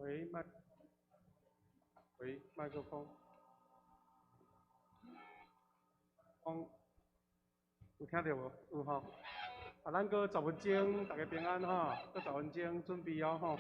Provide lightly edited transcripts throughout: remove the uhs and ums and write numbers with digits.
喂，麥，喂，麥克風，風，有聽著無？有吼。啊，咱閣十分鐘，大家平安吼。閣十分鐘準備哦吼。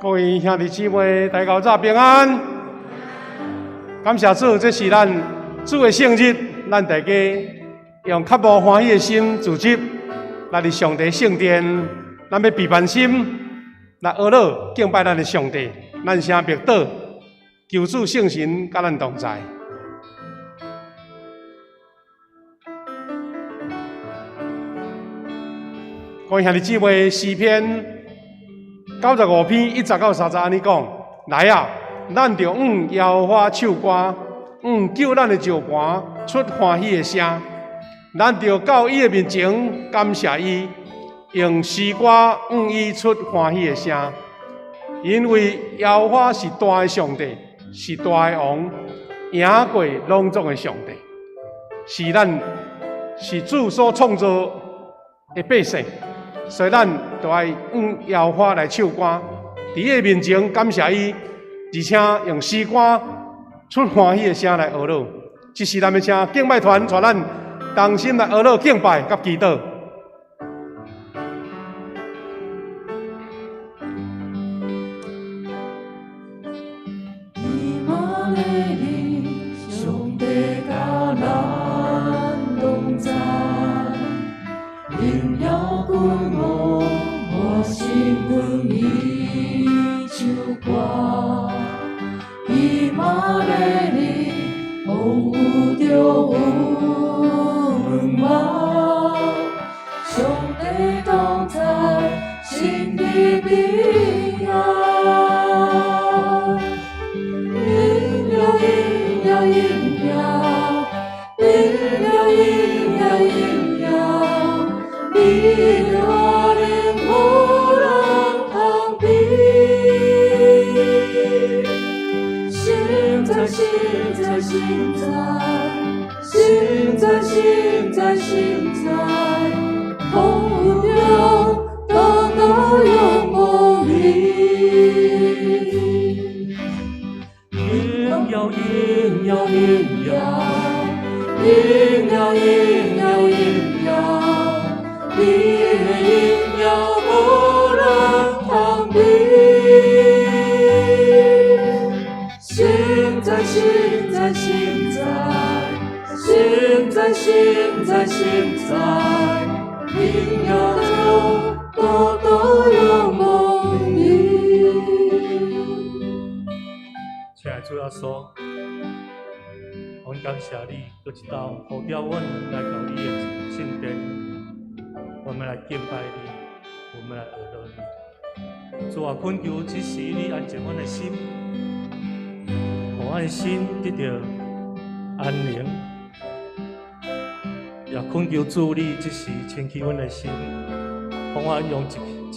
各位兄弟姊妹，大家早平安。感謝主，這是咱主的聖日，咱大家用較無歡喜的心聚集來佇上帝聖殿，咱欲備辦心來阿樂敬拜咱的上帝。咱先默禱，求主聖神佮咱同在。各位兄弟姊妹，詩篇95篇1節到3節按呢講：來啊，咱著向耶和華唱歌，向救咱的石磐出歡喜的聲。咱著到伊的面前感謝伊，用詩歌向伊出歡喜的聲。因為耶和華是大的上帝，是大的王，贏過攏總的上帝，是咱是主所創造的百姓。所以咱就愛向耶和華來唱歌，佇伊的面前感謝伊，而且用詩歌出歡喜的聲來阿樂。這時咱欲請敬拜團帶咱同心來阿樂敬拜佮祈禱。以馬內利，上帝佮咱同在，榮耀君王，我心向伊唱歌。以馬內利，風雨中有盼望，上帝同在，心裡平安。榮耀榮耀榮耀，榮耀榮耀榮耀，你的話語無人通比。實在實在實在，實在實在實在，風雨中得到永無離。榮耀榮耀榮耀，榮耀榮耀榮耀，你的榮耀無人通比。實在實在實在，實在實在實在，榮耀中得到永無離。親愛的主耶穌，阮感謝你，閣一道呼召阮來到你的聖殿，我們來敬拜你，我們來阿樂你。主啊，懇求這時你安靜阮的心，予阮的心得著安寧。也懇求主你這時清氣阮的心，予阮用一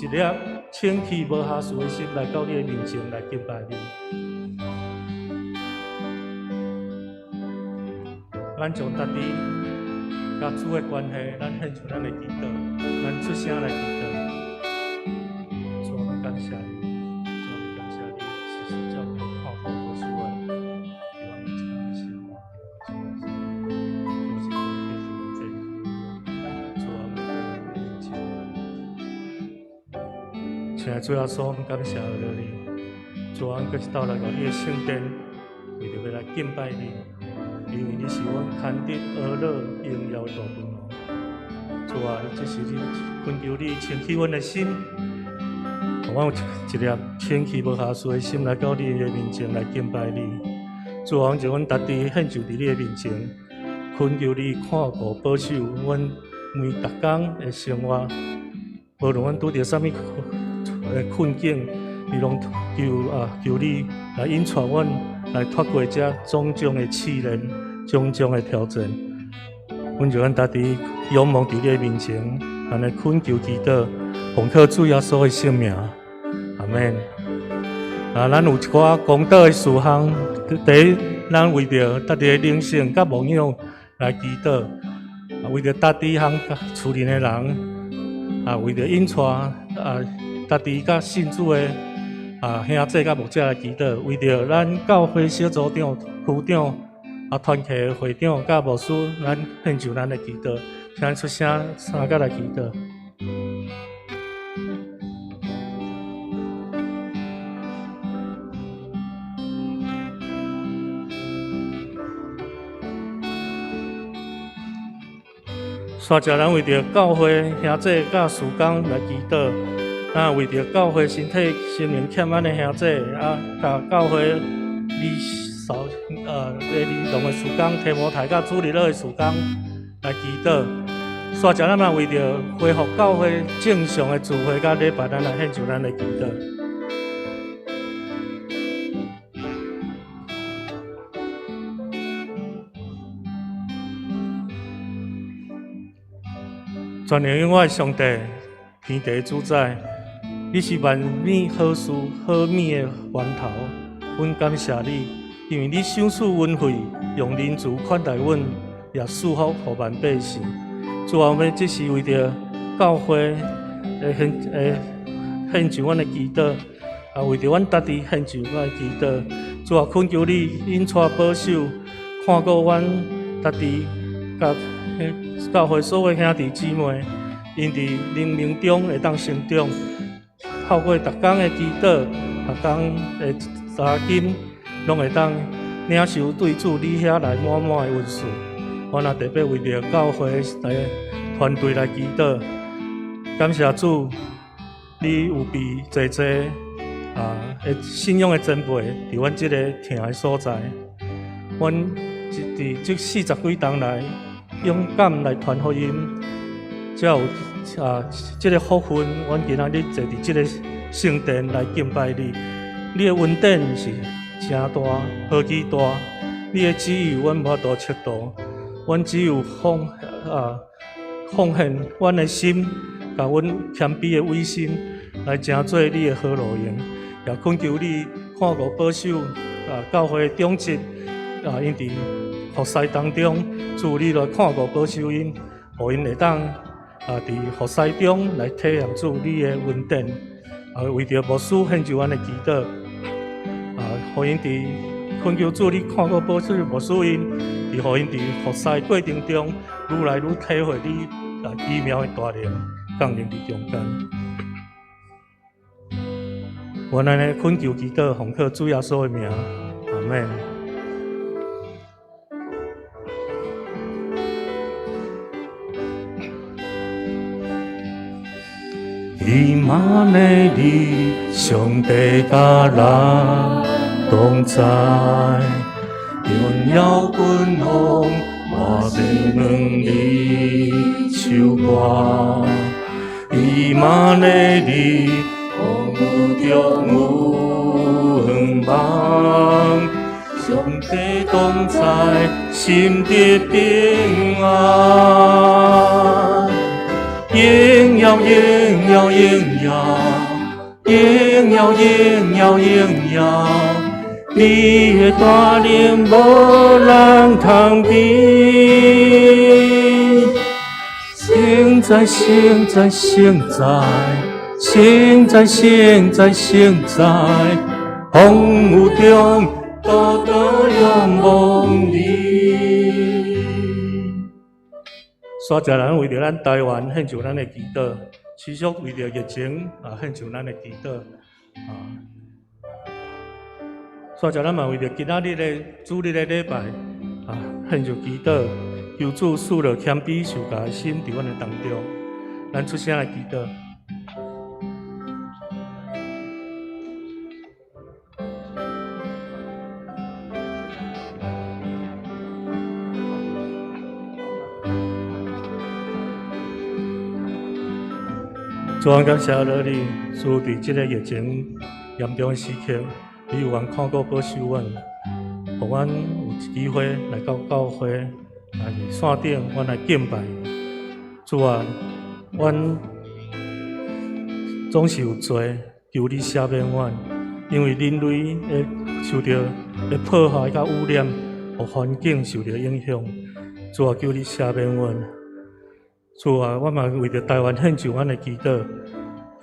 一粒清氣無瑕疵的心來到你的面前來敬拜你。咱將家己佮主的關係，咱獻上咱的祈禱，咱出聲來祈禱。主，我們感謝你，主，我們感謝你，時時照顧、看顧、保守阮，佇阮每一工的生活，佇阮每一工的生活，主，是主，我們親愛的主耶穌，我們感謝你，主，阮閣一道來到你的聖殿，為著欲來敬拜你。因為你是阮牽得阿樂榮耀的大君王，主啊，你這時你懇求你清氣阮的心，予阮有一粒清氣無瑕疵的心來到你的面前來敬拜你。主啊，阮將阮家己獻上佇你的面前，懇求你看顧保守阮每逐工的生活，無論阮拄著啥物困境，你攏求啊求你來引帶阮來脫過這種種的試煉、種種的挑戰。阮將阮家己仰望佇你的面前，按呢懇求祈禱，奉靠主耶穌的聖名，阿們。啊，咱有一寡公禱的事項，第一，咱為著家己的靈性佮牧養來祈禱，啊，為著家己和厝裡的人，啊，為著引帶啊，家己佮信主的啊兄弟佮牧者來祈禱，為著咱教會小組長、區長、啊團契的會長佮牧師，咱獻上咱的祈禱，請出聲三個來祈禱。煞者咱為著教會兄弟佮事工來祈禱，咱為著教會身體心靈欠安的兄弟，啊，佮教會李嫂李龍的事工、提摩太佮主日樂的事工來祈禱。煞者咱嘛為著恢復教會正常的聚會佮禮拜，咱來獻上咱的祈禱。全能永活的上帝，天地主宰，你是萬物好事好物的源頭，阮感謝你，因為你賞賜恩惠，用仁慈款待阮，也賜福予萬百姓。主啊，阮這是為著教會的獻上阮的祈禱，也為著阮家己獻上阮的祈禱。主啊，懇求你引帶保守，看顧阮家己佮教會所有兄弟姊妹，𪜶佇靈命中會當成長，透過逐工的祈禱、逐工的查經，攏會當領受對主你遐來滿滿的恩賜。我若特別為著教會的團隊來祈禱，感謝主，你有備濟濟的信仰的前輩佇阮這個疼的所在。阮佇這40幾冬來，勇敢來傳福音，才有這個福分。阮今仔日坐佇這個聖殿來敬拜你，你的恩典是誠大，何其大！你的旨意阮無法度測度，阮只有奉獻阮的心，共阮謙卑的偽心來成做你的好路用，也懇求你看顧保守教會的長執𪜶佇服侍當中，主你來看顧保守𪜶，予𪜶會當佇服侍中來體驗主你的恩典。為著牧師獻上阮的祈禱，予𪜶佇懇求主你看顧保守牧師𪜶，佇予𪜶佇服侍過程中，愈來愈體會你奇妙的大能降臨佇中間。阮按呢懇求祈禱，奉靠主耶穌的名，阿們。以馬內利，上帝佮咱同在，榮耀君王，滿面能力唱歌。以馬內利，風雨中有向望，上帝同在，心得平安。榮耀榮耀榮耀，榮耀榮耀榮耀，你的大能無人通比。聖哉聖哉聖哉，聖哉聖哉聖哉，風雨中獨獨仰望你。煞者咱為著咱台灣獻上咱的祈禱，持續為著疫情獻上咱的祈禱。煞者咱嘛為著今仔日的主日的禮拜獻上祈禱，求主賜予謙卑受教的心佇阮的當中。咱出聲來祈禱。主啊，感謝你，主佇這個疫情嚴重的時刻，你有願看顧保守阮，予阮有機會來到教會，來線頂，阮來敬拜。主啊，阮總是有罪，求你赦免阮，因為人類會受著的破壞佮污染，予環境受著影響。主啊，求你赦免阮。主啊，我嘛為著台灣獻上阮的祈禱，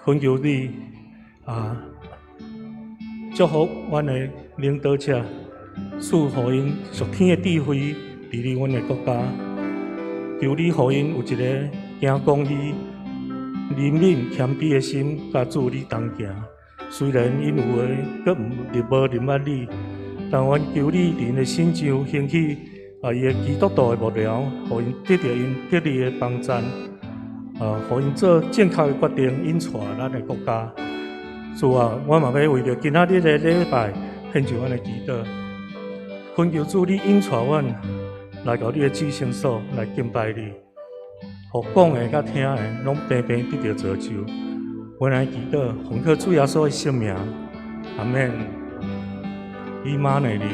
懇求你祝福阮的領導者，賜予𪜶屬天的智慧，治理阮的國家。求你予𪜶有一個敬公義、憐憫、謙卑的心，佮主你同行。雖然𪜶有的閣毋無認捌你，但阮求你佇𪜶的身上興起啊，伊的基督徒的幕僚，予𪜶得著𪜶得力的幫贊，啊，予𪜶做正確的決定，引帶咱的國家。主啊，我嘛欲為著今仔日的禮拜獻上阮的祈禱，懇求主你引帶阮來到你的至聖所來敬拜你，予講的佮聽的攏平平得著造就。阮來祈禱，奉靠主耶穌的聖名，阿們。以馬內利，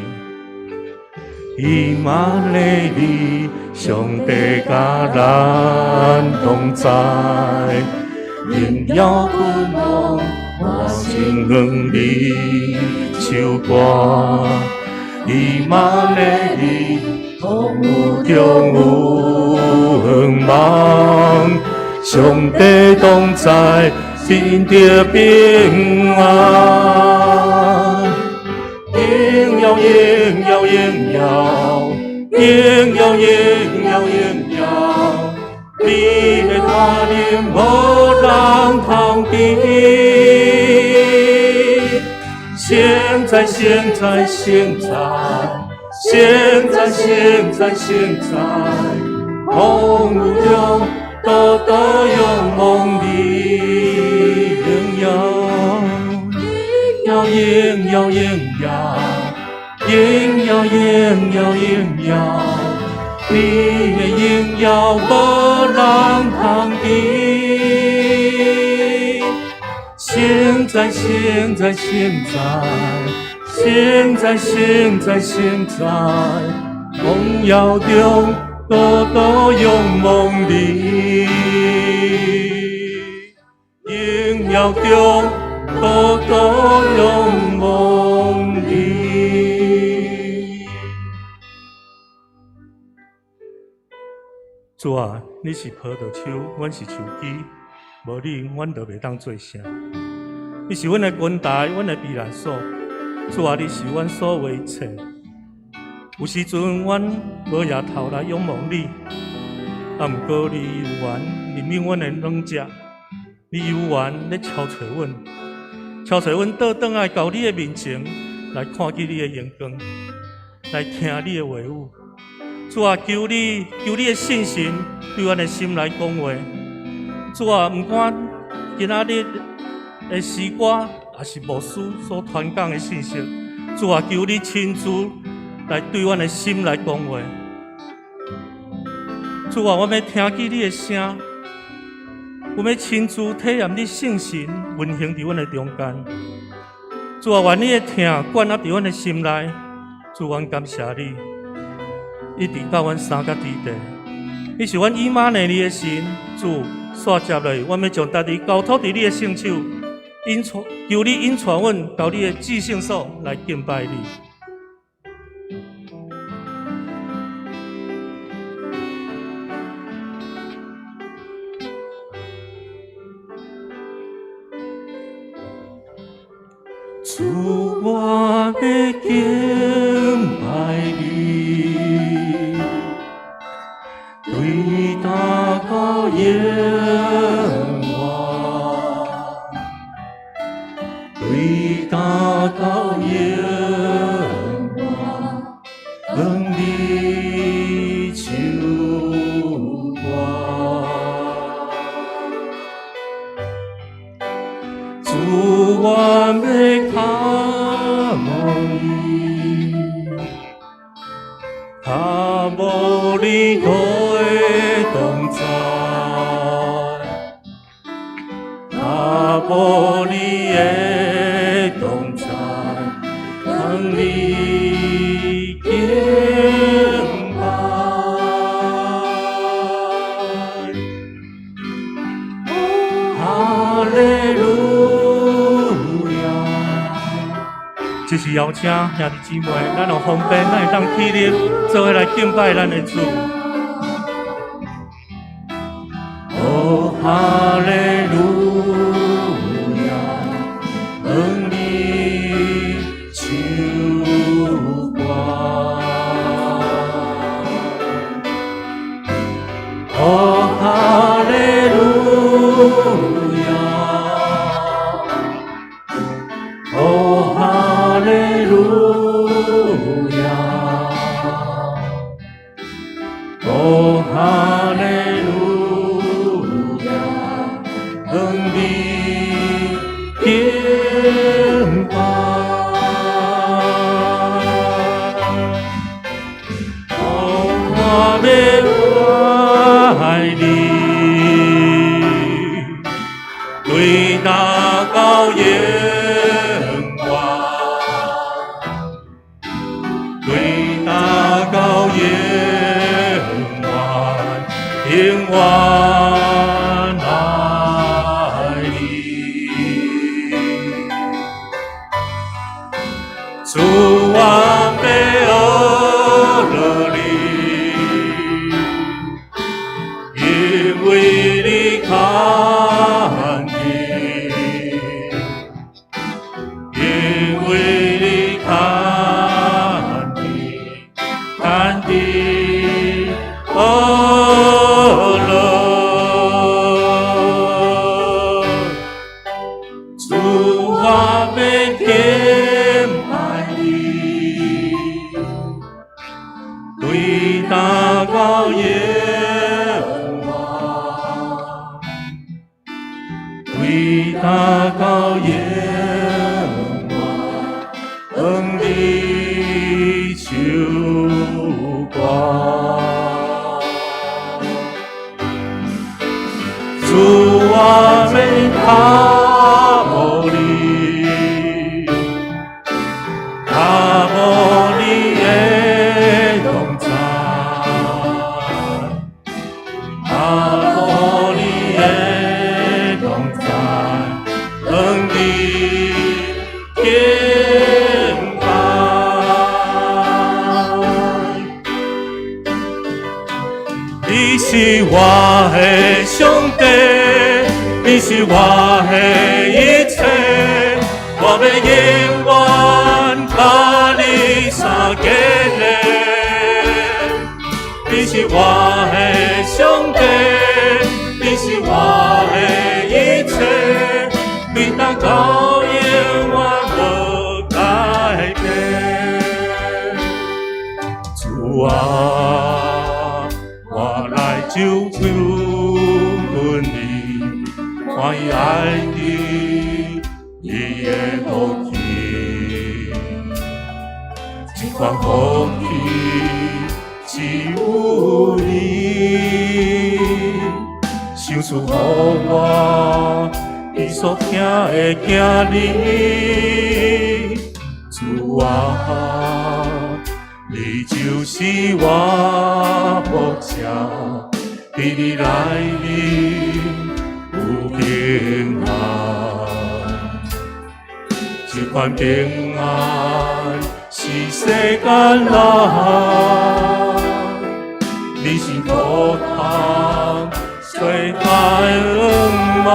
以馬內利，上帝佮咱同在，榮耀君王，滿心遠離秋歌。以馬內利，風雨中有向望，上帝同在，必得平安。榮耀，榮耀，榮耀，榮耀，榮耀，榮耀，你的帶領無人通比。現在，現在，現在，現在，現在，現在，風雨中獨獨仰望你榮耀，榮耀，榮耀，榮耀，榮耀，榮耀，榮耀，你的榮耀無人通比。現在，現在，現在，現在，現在，現在，榮耀中獨獨仰望你，榮耀中獨獨仰望你。主啊，你是葡萄樹，阮是樹枝，無你，阮就袂當做啥。你是阮的根台，阮的避難所。主啊，你是阮所有一切。有時陣阮無額頭來仰望你，啊，毋過你猶原憐憫阮的軟弱，你猶原咧敲揣阮，敲揣阮倒轉來到你的面前，來看見你的榮光，來聽你的話語。主啊，求你，求你的聖神對阮的心來講話。主啊，毋管今仔日的詩歌，抑是牧師所傳講的信息，主啊，求你親自來對阮的心來講話。主啊，我欲聽見你的聲，我欲親自體驗你聖神運行佇阮的中間。主啊，願你的疼灌納佇阮的心內。主，阮感謝你，一直到阮三角之地。你是阮以馬內利的神，主，煞接落去，阮欲將家己交託佇你的聖手，引帶，求你引帶阮到你的至聖所來敬拜你。主，我欲敬拜你，對大到永遠，對大到永遠，向你手掛。主，我欲靠你，跤步你都會同在，跤步你會同在，向你敬拜。哈利路亞！這是邀請兄弟姊妹，咱有方便，咱會當起立，做伙來敬拜咱的主。哦，哈利路亞，向你手掛。哦，哈利路亞，哦，哈利路亞，欲愛你，對今到永遠，對今到永遠，永遠愛你。主，我欲學你，因為你牽引，因為你牽引，牽引學樂。主，我欲敬拜你，對今到永遠，對今到永遠，向你唱歌。主，我欲靠你，靠你的同在，靠你的同在，向你敬拜。你是我的上帝，你是我的一切，我欲永遠佮你相結連。你是我的上帝，你是我的一切，對今到永遠無改變。主啊，我來求問你，歡喜愛你，你的福氣，這款福氣只有你，賞賜予我，伊所疼的囝兒。主啊，你就是我牧者，佇你內面有平安，這款平安是世間人，你是無通取代嗎？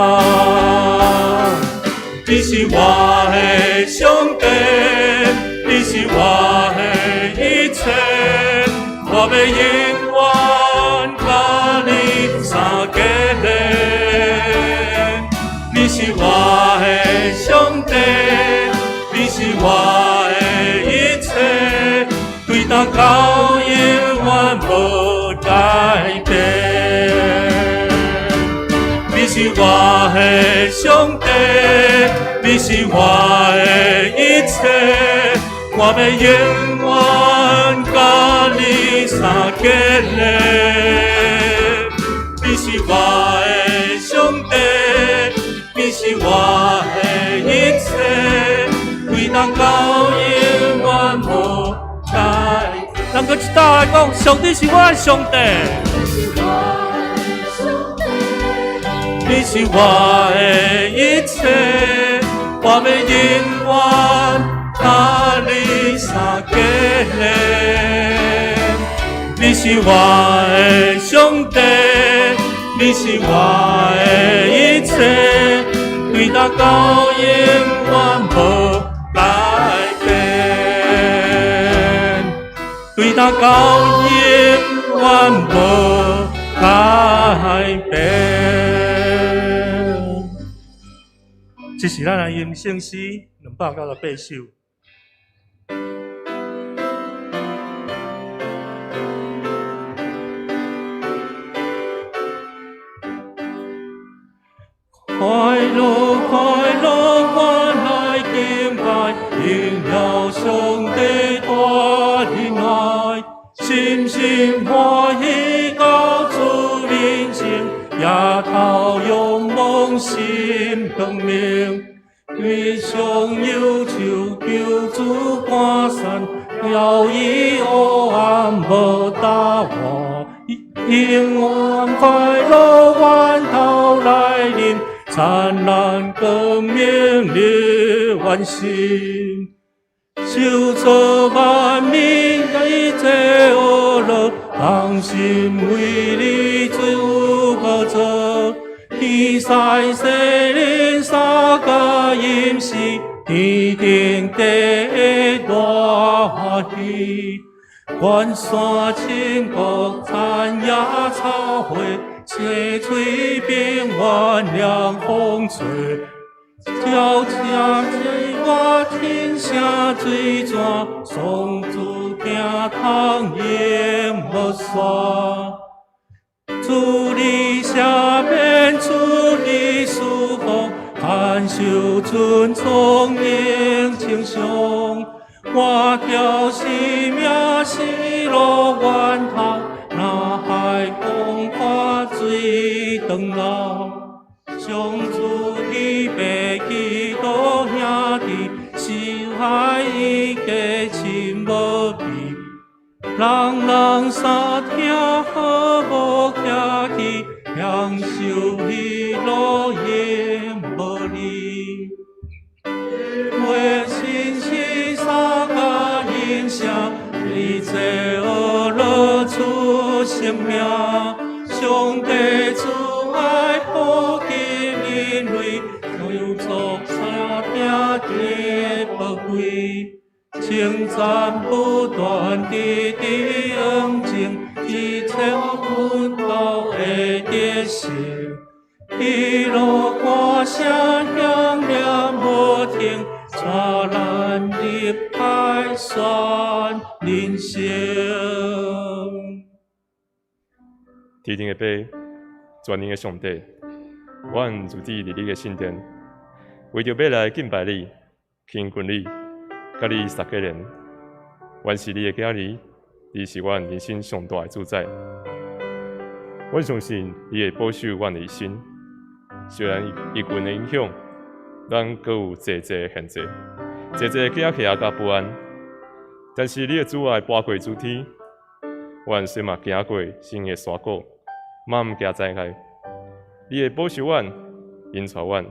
你是我的上帝，你是我的一切，我欲永遠佮你相結連。你是我的上帝，你是我的一切，對今到永遠無改變。你是我的上帝，你是我的一切，我欲永遠佮你相結連。你是我的上帝，你是我的一切，對今到永遠無改變。咱閣一道來講，上帝是我的上帝。你是我的一切，我欲永遠佮你相結連。你是我的上帝，你是我的一切，對今到永遠無改變。對今到永遠無改變。這是咱來吟聖詩298首。快樂快樂，我來敬拜，榮耀上帝大仁愛，深深歡喜。光明。为上右手救主赶散，摇伊黑暗无答案，永远快乐源头来临，灿烂光明日完成。受造万民一齐呵乐，同心为你主宝座。天山世人三加音诗，天顶地大欢喜。关山深谷田野草花，青翠平原凉风吹。鸟声歌天声水泉，双主听通永无煞。主你赦免，主你赐福，牵手尊崇迎清上。我条生命喜乐源头，那海广阔水长流。上主的白基督兄弟，是爱伊家亲无比。人人三听好无客气，享受喜乐永无离。为信心三加音声，一切呵乐出生命。上帝慈爱普及人类，有作三听的宝贵。称赞不断的的恩情，一切奋斗的得胜。喜乐歌声响念无停，带咱入凯旋人生。天顶的爸，全能的上帝，阮伫伫你的圣殿，为著欲来敬拜你、亲近你、佮你捒结连。阮是你的囝兒，你是阮人生上大的主宰。阮相信你會保守阮的一生，雖然疫情的影響，咱閣有濟濟限制，濟濟驚嚇佮不安，但是你的慈愛跋過諸天，阮雖嘛行過生的山谷，嘛毋驚災害。你會保守阮，引帶阮，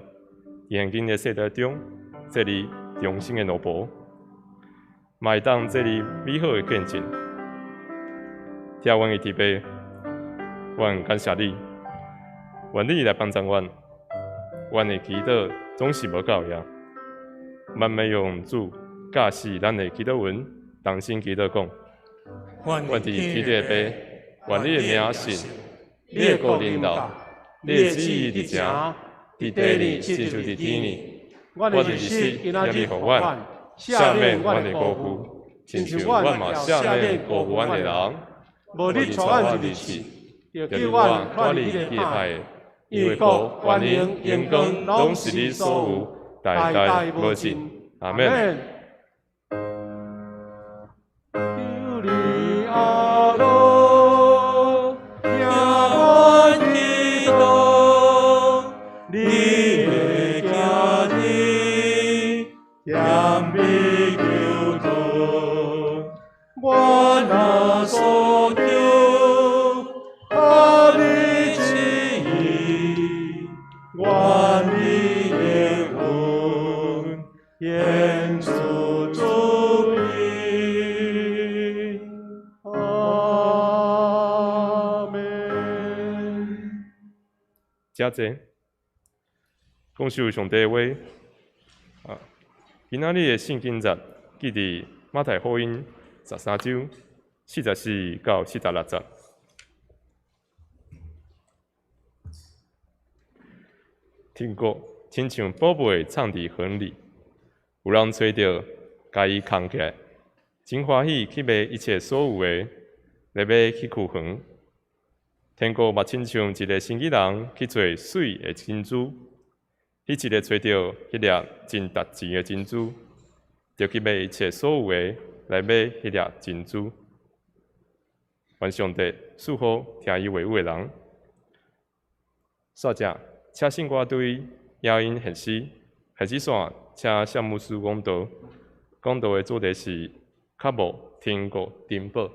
現今的世代中，做你忠心的奴僕，嘛會當做你美好的見證。聽阮的祈禱，阮感謝你，願你來幫助阮，阮的祈禱總是無夠額。咱欲用主教示咱的祈禱文，同聲祈禱講：阮佇天頂的父，願你的名聖，你的國臨到，你的旨意佇前，佇地裡親像佇天爾。阮的日食今仔日予阮，赦免阮的辜負，親像阮嘛赦免辜負阮的人。無你帶阮入試，著救阮脫離彼個歹的。因為國、權能、榮光，攏是你所有，代代無盡。阿們。求你阿樂，聽阮祈禱，你的囝兒踮你求助，我若所求，合你旨意，願你應允，延續主義。阿們。請坐，講授上帝的話。啊，今仔日的聖經節記佇馬太福音13章44到46節。天國親像寶貝藏佇園裡，有人揣著，共伊囥起來，真歡喜去賣一切所有的，來買彼區園。天國嘛親像一个生意人去揣媠的珍珠，彼一个揣著彼粒真值錢的珍珠，就去賣一切所有的，來買彼粒珍珠。願上帝賜福聽伊話語的人。煞者，請信我對也因彼施，彼施散请谢牧师讲道，讲道的主题是较无天国珍宝。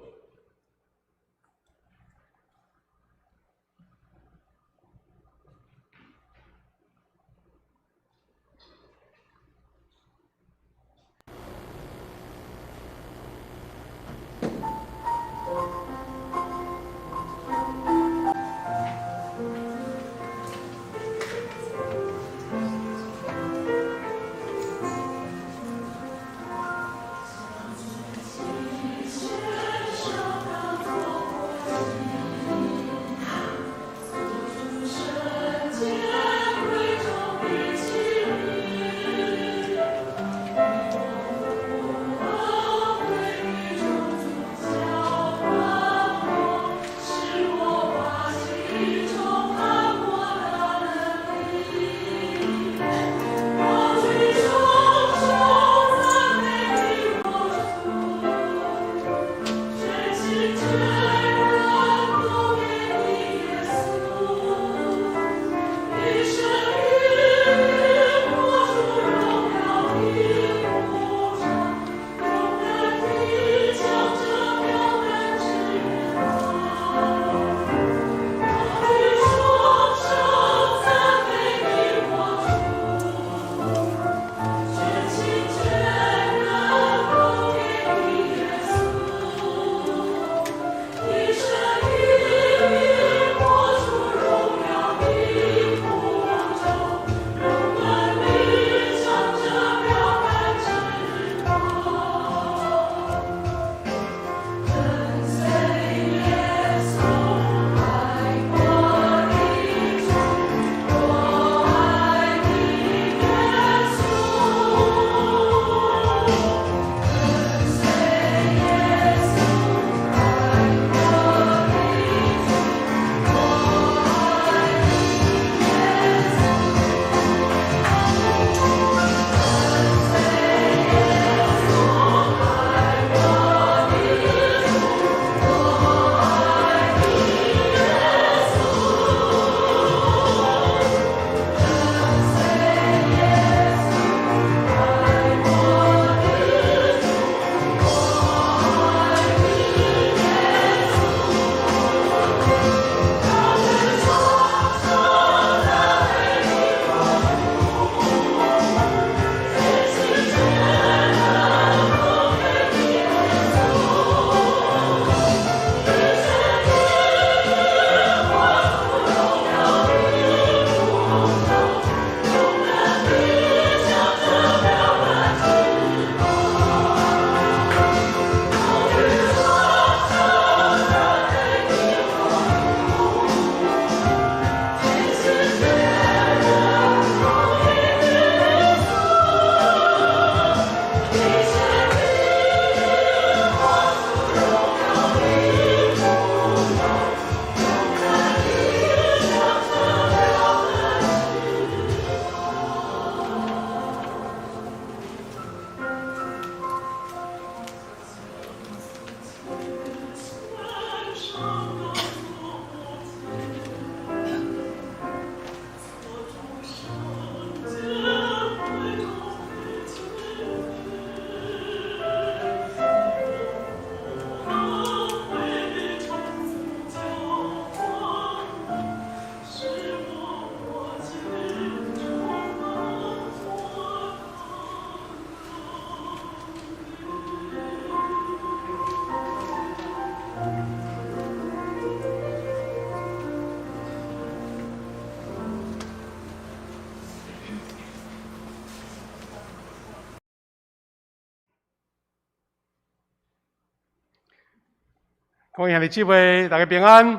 各位兄弟姊妹，大家平安。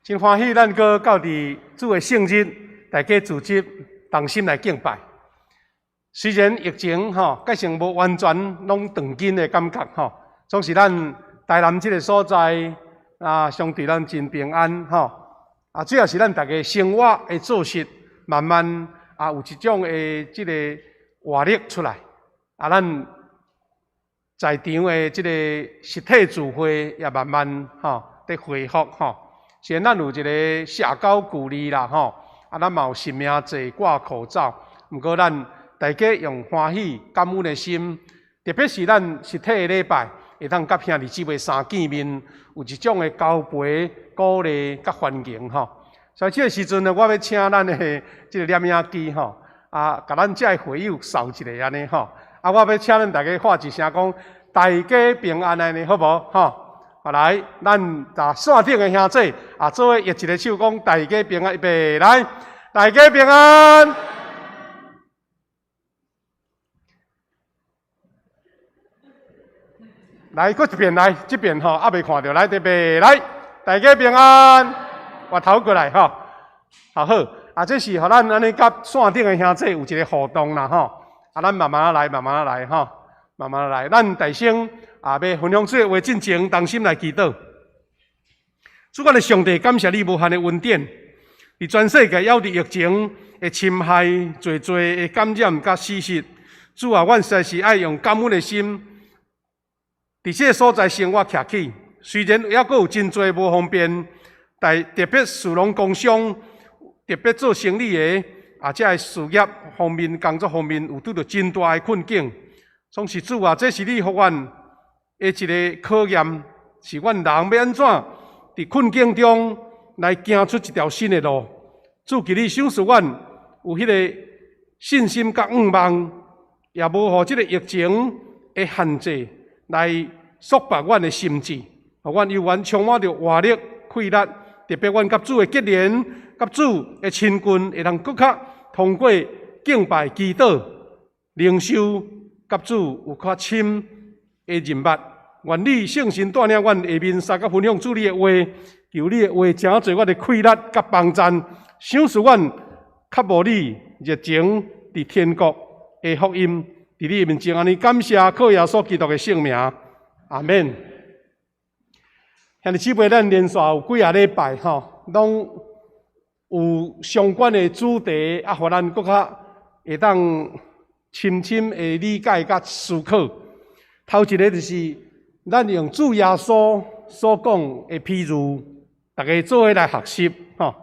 真歡喜，咱閣到佇主的聖日，大家組織同心來敬拜。雖然疫情吼，閣成無完全攏斷根的感覺吼，總是咱台南這个所在啊，相對咱真平安吼。啊，主要是咱大家生活的作息慢慢啊有一種的這個活力出來。啊，咱在場的這個實體聚會也慢慢吼佇恢復吼。雖然咱有一個社交距離啦吼，啊，咱嘛有實名制掛口罩，毋過咱大家用歡喜感恩的心，特別是咱實體的禮拜，會當佮兄弟姊妹相見面，有一種的交陪、鼓勵佮歡迎吼。所以這個時陣呢，我欲請咱的這個攝影機吼，啊，共咱遮的會友掃一下按呢吼。啊，我欲請恁大家喊一聲講，大家平安按呢，好無？吼。啊來，咱共線頂的兄弟啊，做伙挹一个手，講大家平安，預備來，大家平安。來，閣一遍來，這邊吼，猶未看著，來，預備來，大家平安。回頭過來吼，好好，啊，這是予咱按呢佮線頂的兄弟有一个互動啦吼。啊，咱慢慢來，慢慢來吼，慢慢來，咱大聲。啊，欲分享主的話進前，同心來祈禱。主，阮的上帝，感謝你無限的恩典，佇全世界猶佇疫情的侵害，濟濟的感染佮死屍。主啊，阮實在是愛用感恩的心，佇這个所在生活徛起。雖然猶閣有真濟無方便，但特別士農工商，特別做生理的，啊，這个事業方面、工作方面有拄著真大的困境。總是主啊，這是你予阮的一个考驗，是阮人欲按怎佇困境中來行出一條新的路。主求你賞賜阮有彼个信心佮向望，也無予這个疫情的限制來束縛阮的心志，予阮猶原充滿著活力、氣力。特別阮佮主的結連，佮主的親近，會通閣較通過敬拜、祈禱、靈修，佮主有較深的認捌。願你聖神帶領阮下面三個分享主你的話，求你的話成做阮的氣力佮幫贊，賞賜阮較無你熱情佇天國的福音，佇你的面前按呢感謝，靠耶穌基督的聖名，阿們。兄弟姊妹，咱連續有幾仔禮拜吼，攏有相關的主題，啊，予咱閣較會當深深的理解佮思考。頭一个就是咱用主耶穌所講的譬喻，逐家做伙來學習吼。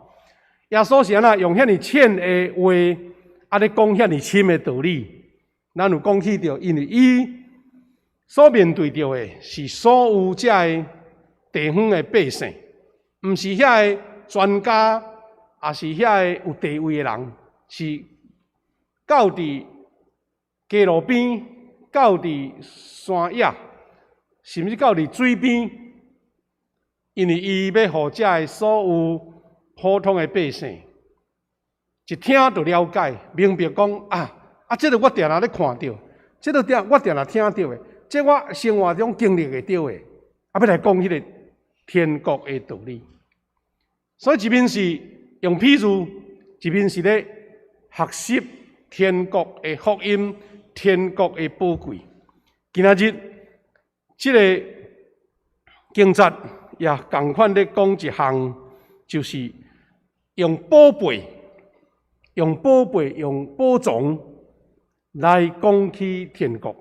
耶穌是按怎用遐爾淺的話，啊咧講遐爾深的道理。咱有講起著，因為伊所面對著的是所有遮的地方的百姓，毋是遐个專家，也是遐个有地位的人，是到佇街路邊，到佇山野，甚至到佇水邊，因為伊欲予遮个所有普通的百姓一聽就了解，明白講啊啊！這个我定定咧看著，這个定我定定聽著的，這我生活中經歷會著的，啊，欲來講彼个天國的道理。所以一面是用譬喻，一面是咧學習天國的福音。天國的寶貴，今仔日這个經節也仝款咧講一項，就是用寶貝、用寶貝、用寶藏來講起天國。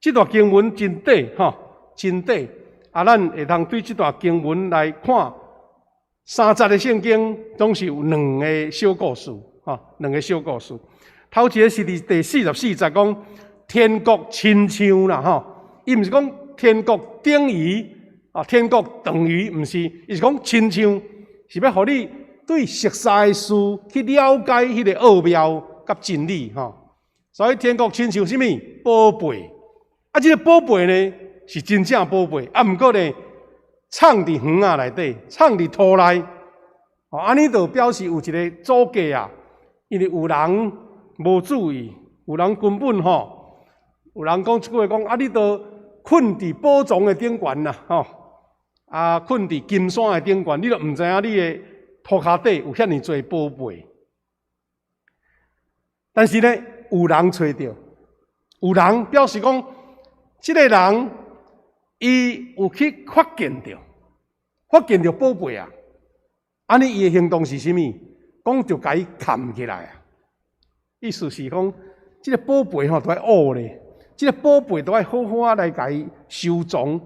這段經文真短吼，真短。啊，咱會通對這段經文來看，三節的聖經總是有兩个小故事，吼，兩个小故事。頭一个是佇第44節講天國親像啦吼，伊毋是講天國等於啊，天國等於毋是，伊是講親像，是欲予你對熟似的事去了解彼个奧妙佮真理吼。所以天國親像啥物？寶貝。啊，這个寶貝呢是真正寶貝，啊，毋過呢，藏佇園仔內底，藏佇土內，吼，按呢就表示有一个阻隔啊，因為有人無注意，有人根本吼，有人講一句話講啊，你都睏佇寶藏的頂懸啦，吼，啊，睏佇金山的頂懸，你都毋知影你的塗跤底有遐爾濟寶貝。但是呢，有人揣著，有人表示講，這个人伊有去發現著，發現著寶貝啊，按呢伊的行動是啥物？講就共伊崁起來啊。意思是講，這个寶貝吼都愛挖咧，這个寶貝都愛好好仔來共伊收藏。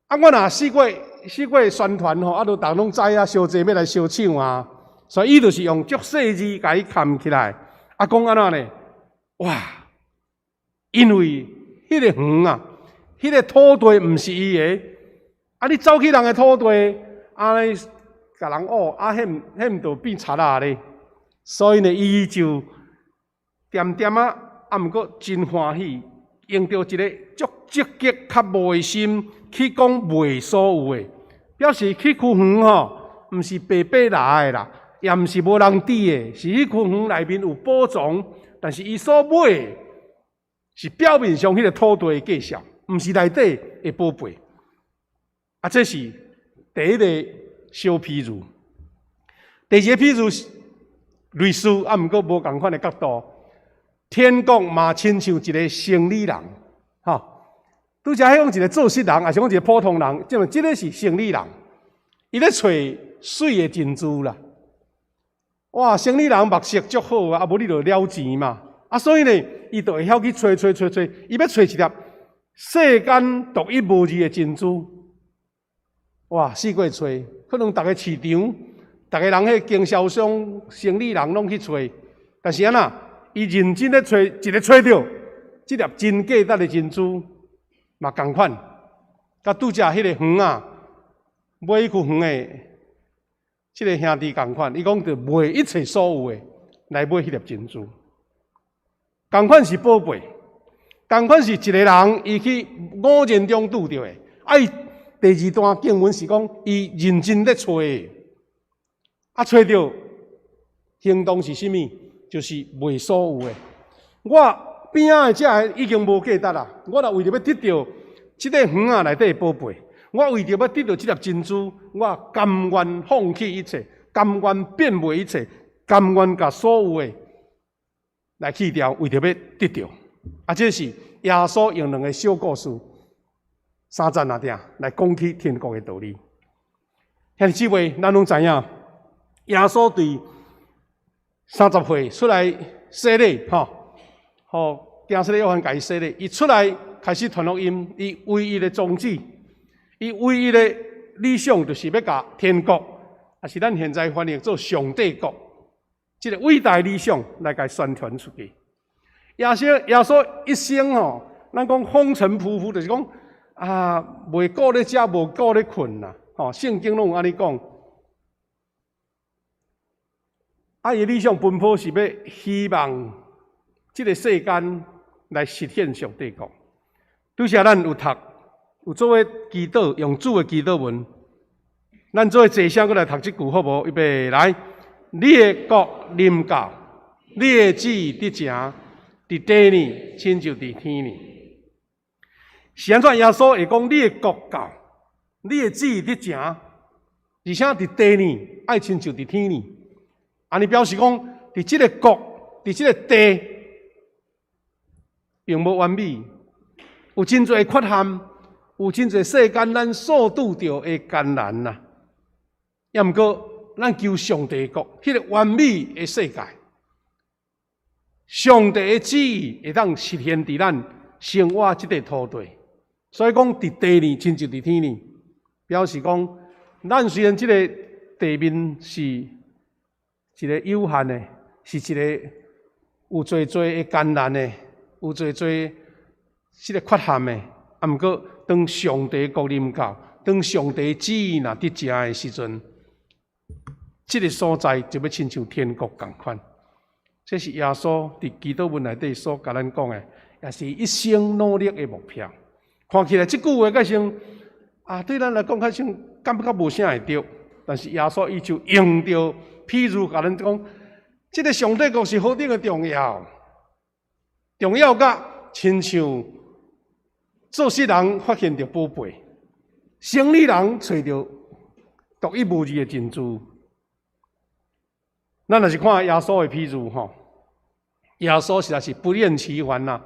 啊，我若四界四界宣傳吼，啊，都逐家攏知影，小濟欲來相搶啊，所以伊就是用足細膩共伊崁起來。啊，講按怎呢？哇！因為彼個園啊，彼個土地毋是伊的，啊，你走去人的土地，按呢共人僫，啊，彼毋彼毋就變賊仔咧。所以呢，伊就恬恬仔，啊，毋過真歡喜，用著一個足積極較無的心去講賣所有的，表示彼區園吼，毋是白白來的啦，也毋是無人佇的，是彼區園內面有寶藏，但是伊所買的是表面上彼個土地的價數，毋是內底的寶貝。啊，這是第一個小譬喻。第二個譬喻是類似，啊，毋過無仝款的角度。天國嘛親像一個生理人，吼，拄才彼講一個做穡人，抑是講一個普通人，這這个是生理人，伊咧揣媠的珍珠啦。哇，生理人目色足好啊，啊無你就了錢嘛。啊，所以呢，伊就會曉去揣揣揣揣，伊欲揣一粒世間獨一無二的珍珠。哇，四界揣，可能逐个市場，逐个人彼經銷商、生理人攏去揣，但是按怎？伊認真咧揣，一个揣著，這粒真價值的珍珠嘛仝款，佮拄才彼個園仔，買彼區園的這个兄弟仝款，伊講著賣一切所有的來買彼粒珍珠，仝款是寶貝，仝款是一個人伊去偶然中拄著的，啊伊第二段經文是講伊認真咧揣，啊揣著行動是啥物？就是賣所有的。我邊仔的這个已經無價值啦。我若為著欲得著這个園仔內底的寶貝，我為著欲得著這粒珍珠，我甘願放棄一切，甘願變賣一切，甘願共所有的來去掉，為著欲得著。啊，這是耶穌用兩个小故事，三節仔定來講起天國的道理。兄弟姊妹，咱攏知影，耶穌對30歲出來洗禮，吼，予施洗約翰共伊洗禮，伊出來開始傳福音，伊唯一的宗旨，伊唯一的理想，就是欲共天國，抑是咱現在翻譯做上帝國，這个偉大理想來共宣傳出去。耶穌一生吼，咱講風塵僕僕，就是講啊，袂顧咧食，無顧咧睏啦，吼，聖經攏有按呢講。啊，伊理想奔波是欲希望這个世間來實現上帝國。拄才咱有讀，有做伙祈禱，用主的祈禱文，咱做伙齊聲閣來讀這句好無？預備來，你的國臨到，你的旨意得成，佇地呢，親像佇天呢。是按怎耶穌會講你的國到，你的旨意得成，而且佇地呢，愛親像佇天呢？按呢表示講，佇這个國，佇這个地，並無完美，有真濟缺陷，有真濟世間咱所拄著的艱難啦。抑毋過，咱求上帝國，彼个完美的世界，上帝的旨意會當實現佇咱生活這塊土地。所以講，佇地呢，親像佇天呢，表示講，咱雖然這个地面是一个有限的，是一个有濟濟的艱難的，有濟濟這个缺陷的。啊，毋過當上帝國臨到，當上帝旨意若得成的時陣，這个所在就欲親像天國仝款。這是耶穌佇祈禱文內底所共咱講的，也是一生努力的目標。看起來這句話較像啊，對咱來講較像感覺無啥會對，但是耶穌伊就用著譬喻共咱講，這个上帝國是何等的重要，重要甲親像做穡人發現著寶貝，生理人揣著獨一無二的珍珠。咱若是看耶穌的譬喻吼，耶穌實在是不厭其煩啦。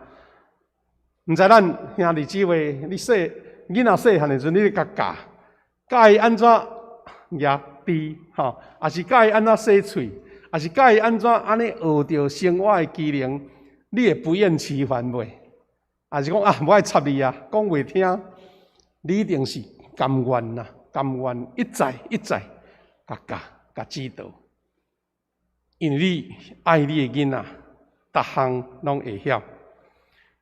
毋知咱兄弟姊妹，你細囡仔細漢的時陣，你咧共教，教伊按怎攑豬吼，抑是教伊按怎洗喙，抑是教伊按怎按呢學著生活的技能，你會不厭其煩袂？抑是講啊，無愛插你啊，講袂聽，你一定是甘願啦，甘願一再一再共教、共指導。因為你愛你的囡仔，逐項攏會曉。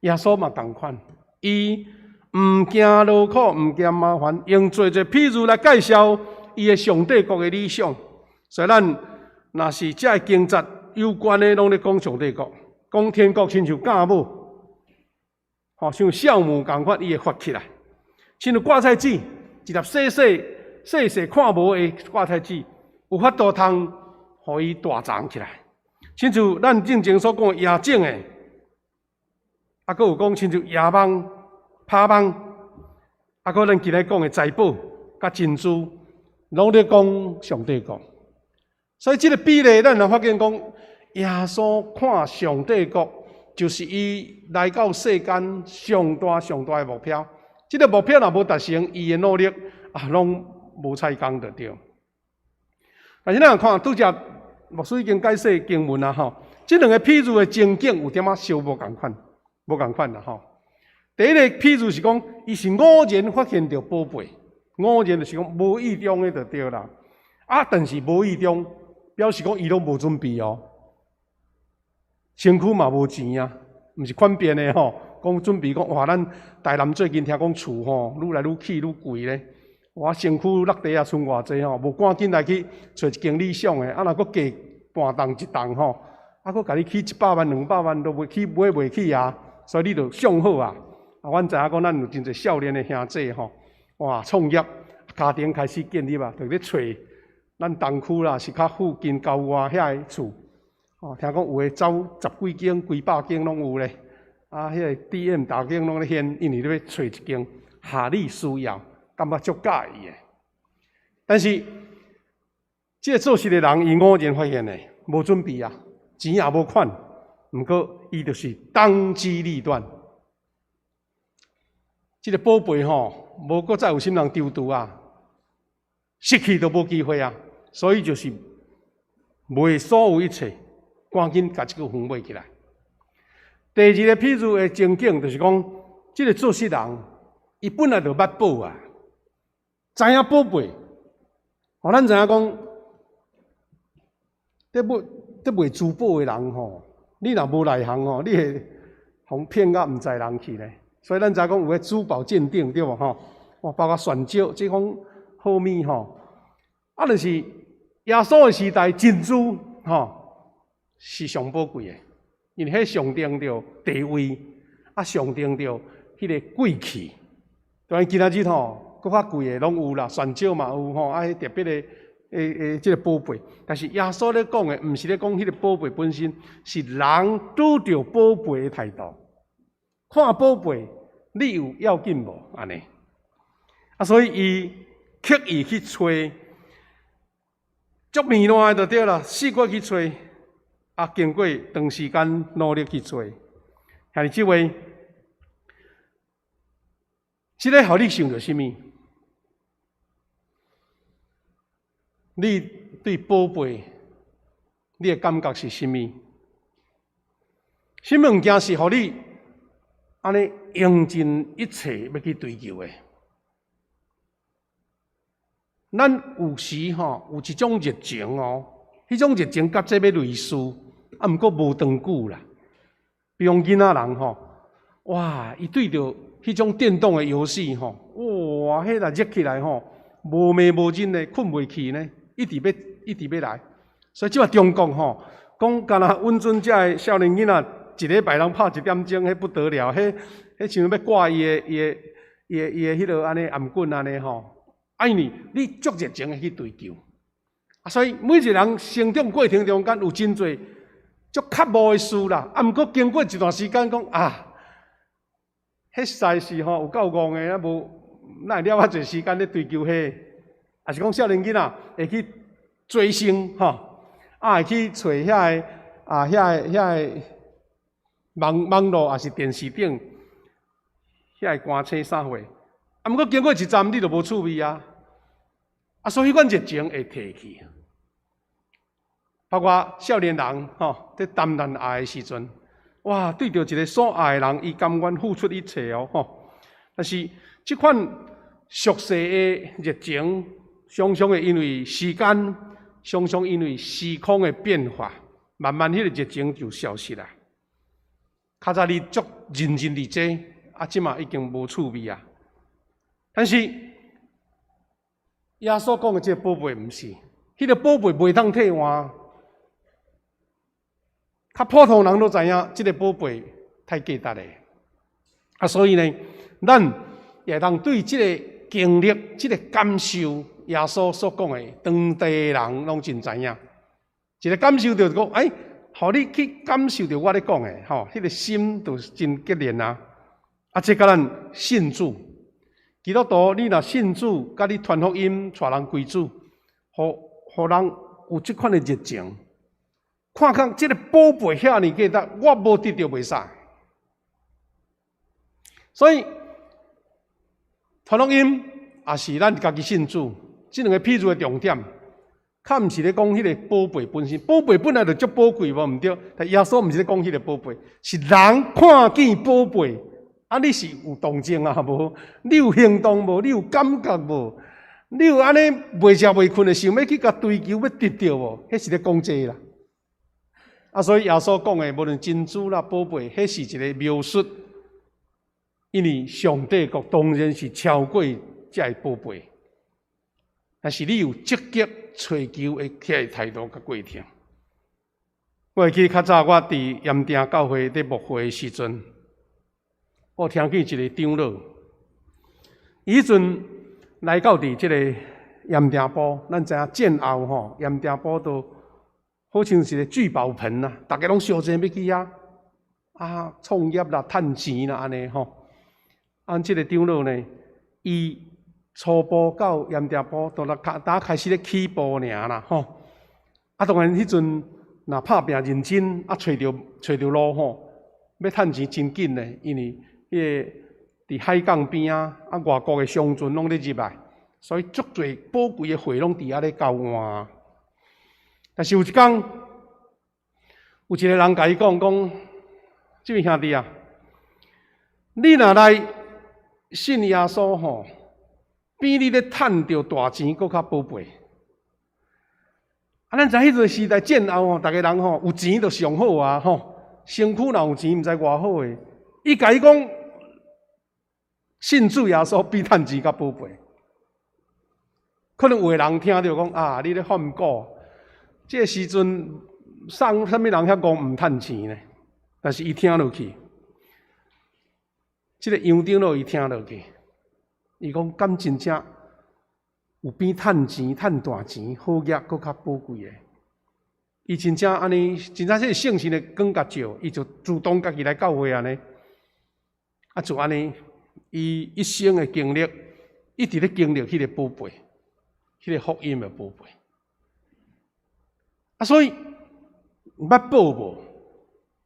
耶穌嘛仝款，伊毋驚勞苦，毋驚麻煩，用濟濟譬喻來介紹伊的上帝國的理想。所以咱若是這个經節有關的，攏咧講上帝國，講天國，親像酵母，吼，像酵母仝款，伊會發起來，親像掛菜籽，一粒細細細細看無的掛菜籽，有法度通予伊大長起來。親像咱進前所講的椰種的，啊，閣有講親像椰網、拋網，啊，閣咱今日講的財寶佮珍珠，攏咧講上帝國。所以這个比例，咱會發現講，耶穌看上帝國，就是伊來到世間上大上大的目標。這个目標若無達成，伊的努力啊，攏無彩工就對。但是咱若看拄才牧師已經解釋經文啊，吼，這兩个譬喻的情景有點仔小無仝款，無仝款啦，吼。第一个譬喻是講，伊是偶然發現著寶貝，偶然就是講無意中的就對啦。啊，但是無意中表示講伊攏無準備哦，身軀嘛無錢啊，毋是款變的吼。講準備講哇，咱台南最近聽講厝吼，愈來愈起愈貴咧。我身軀落地啊，剩偌濟吼，無趕緊來去揣一間理想的，啊，若閣加半棟一棟吼，啊，閣共你起100萬、200萬都袂起，買袂起啊。所以你就上好啊。啊，阮知影講咱有真濟少年的兄弟吼，哇，創業家庭開始建立啊，就咧揣咱東區啦，是較附近郊外遐个厝，哦，聽講有的走十幾間、幾百間攏有咧。啊，彼个 DM 逐間攏咧掀，因為咧欲揣一間合你需要，感覺足佮意的。但是，這个做事的人，伊偶然發現的，無準備啊，錢也無款，毋過伊就是當機立斷。這个寶貝吼，無閣再有啥人丟拄啊，失去都無機會啊，所以就是賣所有一切，趕緊共這个園買起來。第二个譬喻的情景，就是講，這个做事人，伊本來就捌寶啊，知影寶貝。哦，咱知影講，佇賣珠寶的人吼，你若無內行吼，你會予騙甲毋知人去咧。所以咱知講有彼珠寶鑑定對無吼？哦，包括鑽石這種好物吼，啊，就是耶穌的時代珍珠吼是上寶貴的，因為彼象徵著地位，啊象徵著彼个貴氣。當然今仔日吼，閣較貴的攏有啦，鑽石嘛有吼，啊，彼特別的誒誒，這个寶貝。但是耶穌咧講的，毋是咧講彼个寶貝本身，是人拄著寶貝的態度。看寶貝，你有要緊無？按呢？啊，所以伊刻意去揣，足糜爛的就對啦，四處去揣，啊，經過長時間努力去揣。兄弟姊妹，這个予你想著啥物？你對寶貝，你的感覺是啥物？啥物物件是予你按呢用盡一切欲去追求的？咱有時吼有一種熱情哦，彼種熱情佮這欲類似，啊，毋過無長久啦。比如囡仔人吼，哇，伊對著彼種電動的遊戲吼，哇，彼若熱起來吼，無明無忍的，睏袂去呢，一直欲一直欲來。所以這擺中國吼，講敢若阮陣遮的少年囡仔，一禮拜通拍一點鐘，彼不得了，彼彼像欲掛伊的伊的伊的伊的彼落按呢頷頸按呢吼。啊，因為你足熱情的去追求，啊，所以每一個人成長過程中間有真濟足渴慕的事啦。啊，毋過經過一段時間，講啊，彼實在是吼有夠戇的，啊無，哪會了遐濟時間咧追求彼？抑是講少年囡仔會去追星吼，啊會去揣遐个啊遐个遐个網網路，抑是電視頂遐個歌星啥貨？啊，毋過經過一陣，你就無趣味啊！啊，所以彼款熱情會退去。包括少年人吼，佇談戀愛的時陣，哇，對著一个所愛的人，伊甘願付出一切哦，吼。但是這款俗世的熱情，常常會因為時間，常常因為時空的變化，慢慢彼個熱情就消失啦。較早你足認真佇這，啊，這馬已經無趣味啊。但是耶穌講的這個寶貝毋是，彼個寶貝袂當替換。較普通人都知影，這個寶貝太價值咧。啊，所以呢，咱也會當對這個經歷、這個感受，耶穌所講的，當地人攏真知影。一個感受就是講，欸，予你去感受著我咧講的，吼，彼個心就真激勵啊！啊，這佮咱信主，基督徒，你若信主，佮你傳福音，帶人歸主，予人有這款的熱情，看看這個寶貝遐爾價值，我無得著袂使。所以傳福音也是咱家己信主，這兩個譬喻的重點。較毋是咧講彼個寶貝本身，寶貝本來就足寶貴，無毋對。但耶穌毋是咧講彼個寶貝，是人看見寶貝，啊，你是有動靜啊無？你有行動無？你有感覺無？你有按呢袂食袂睏的想欲去共追求，欲得著無？彼是咧講這個啦。啊，所以耶穌講的，無論珍珠啦、寶貝，彼是一個描述，因為上帝國當然是超過這個寶貝。但是你有積極揣求的遐個態度佮過程。我會記較早我佇鹽埕教會佇牧會的時陣，我聽見一個長老，伊彼陣來到佇這個鹽埕埔，咱知影戰後吼，鹽埕埔都好像是個聚寶盆啊，逐家攏相爭欲去遐啊創業啦、趁錢啦按呢吼。啊，這個長老呢，伊初步到鹽埕埔，都來開，打開始咧起步爾啦，吼。啊，當然彼陣若拍拚認真，啊，揣著路吼，欲趁錢真緊咧，因為彼個佇海港邊仔，啊，外國的商船攏咧入來，所以足濟寶貴的貨攏佇遐咧交換。但是有一工，有一個人共伊講講，這位兄弟啊，你若來信耶穌吼，比你咧趁著大錢閣較寶貴。啊，咱知彼個時代戰後吼，逐个人吼有錢就上好啊吼，身軀若有錢，毋知偌好的。伊共伊講，信主耶穌比趁錢較寶貴。可能有的人聽著講啊，你咧反古，這個時陣送啥物人遐戇毋趁錢呢？但是伊聽落去，這個楊長老伊聽落去，伊講敢真正有比趁錢、趁大錢好額閣較寶貴的。伊真正按呢，真正這個聖神的光共照，伊就主動家己來教會按呢。啊，就按呢，伊一生的經歷，一直咧經歷彼個寶貝，彼個福音的寶貝。啊，所以捌報無？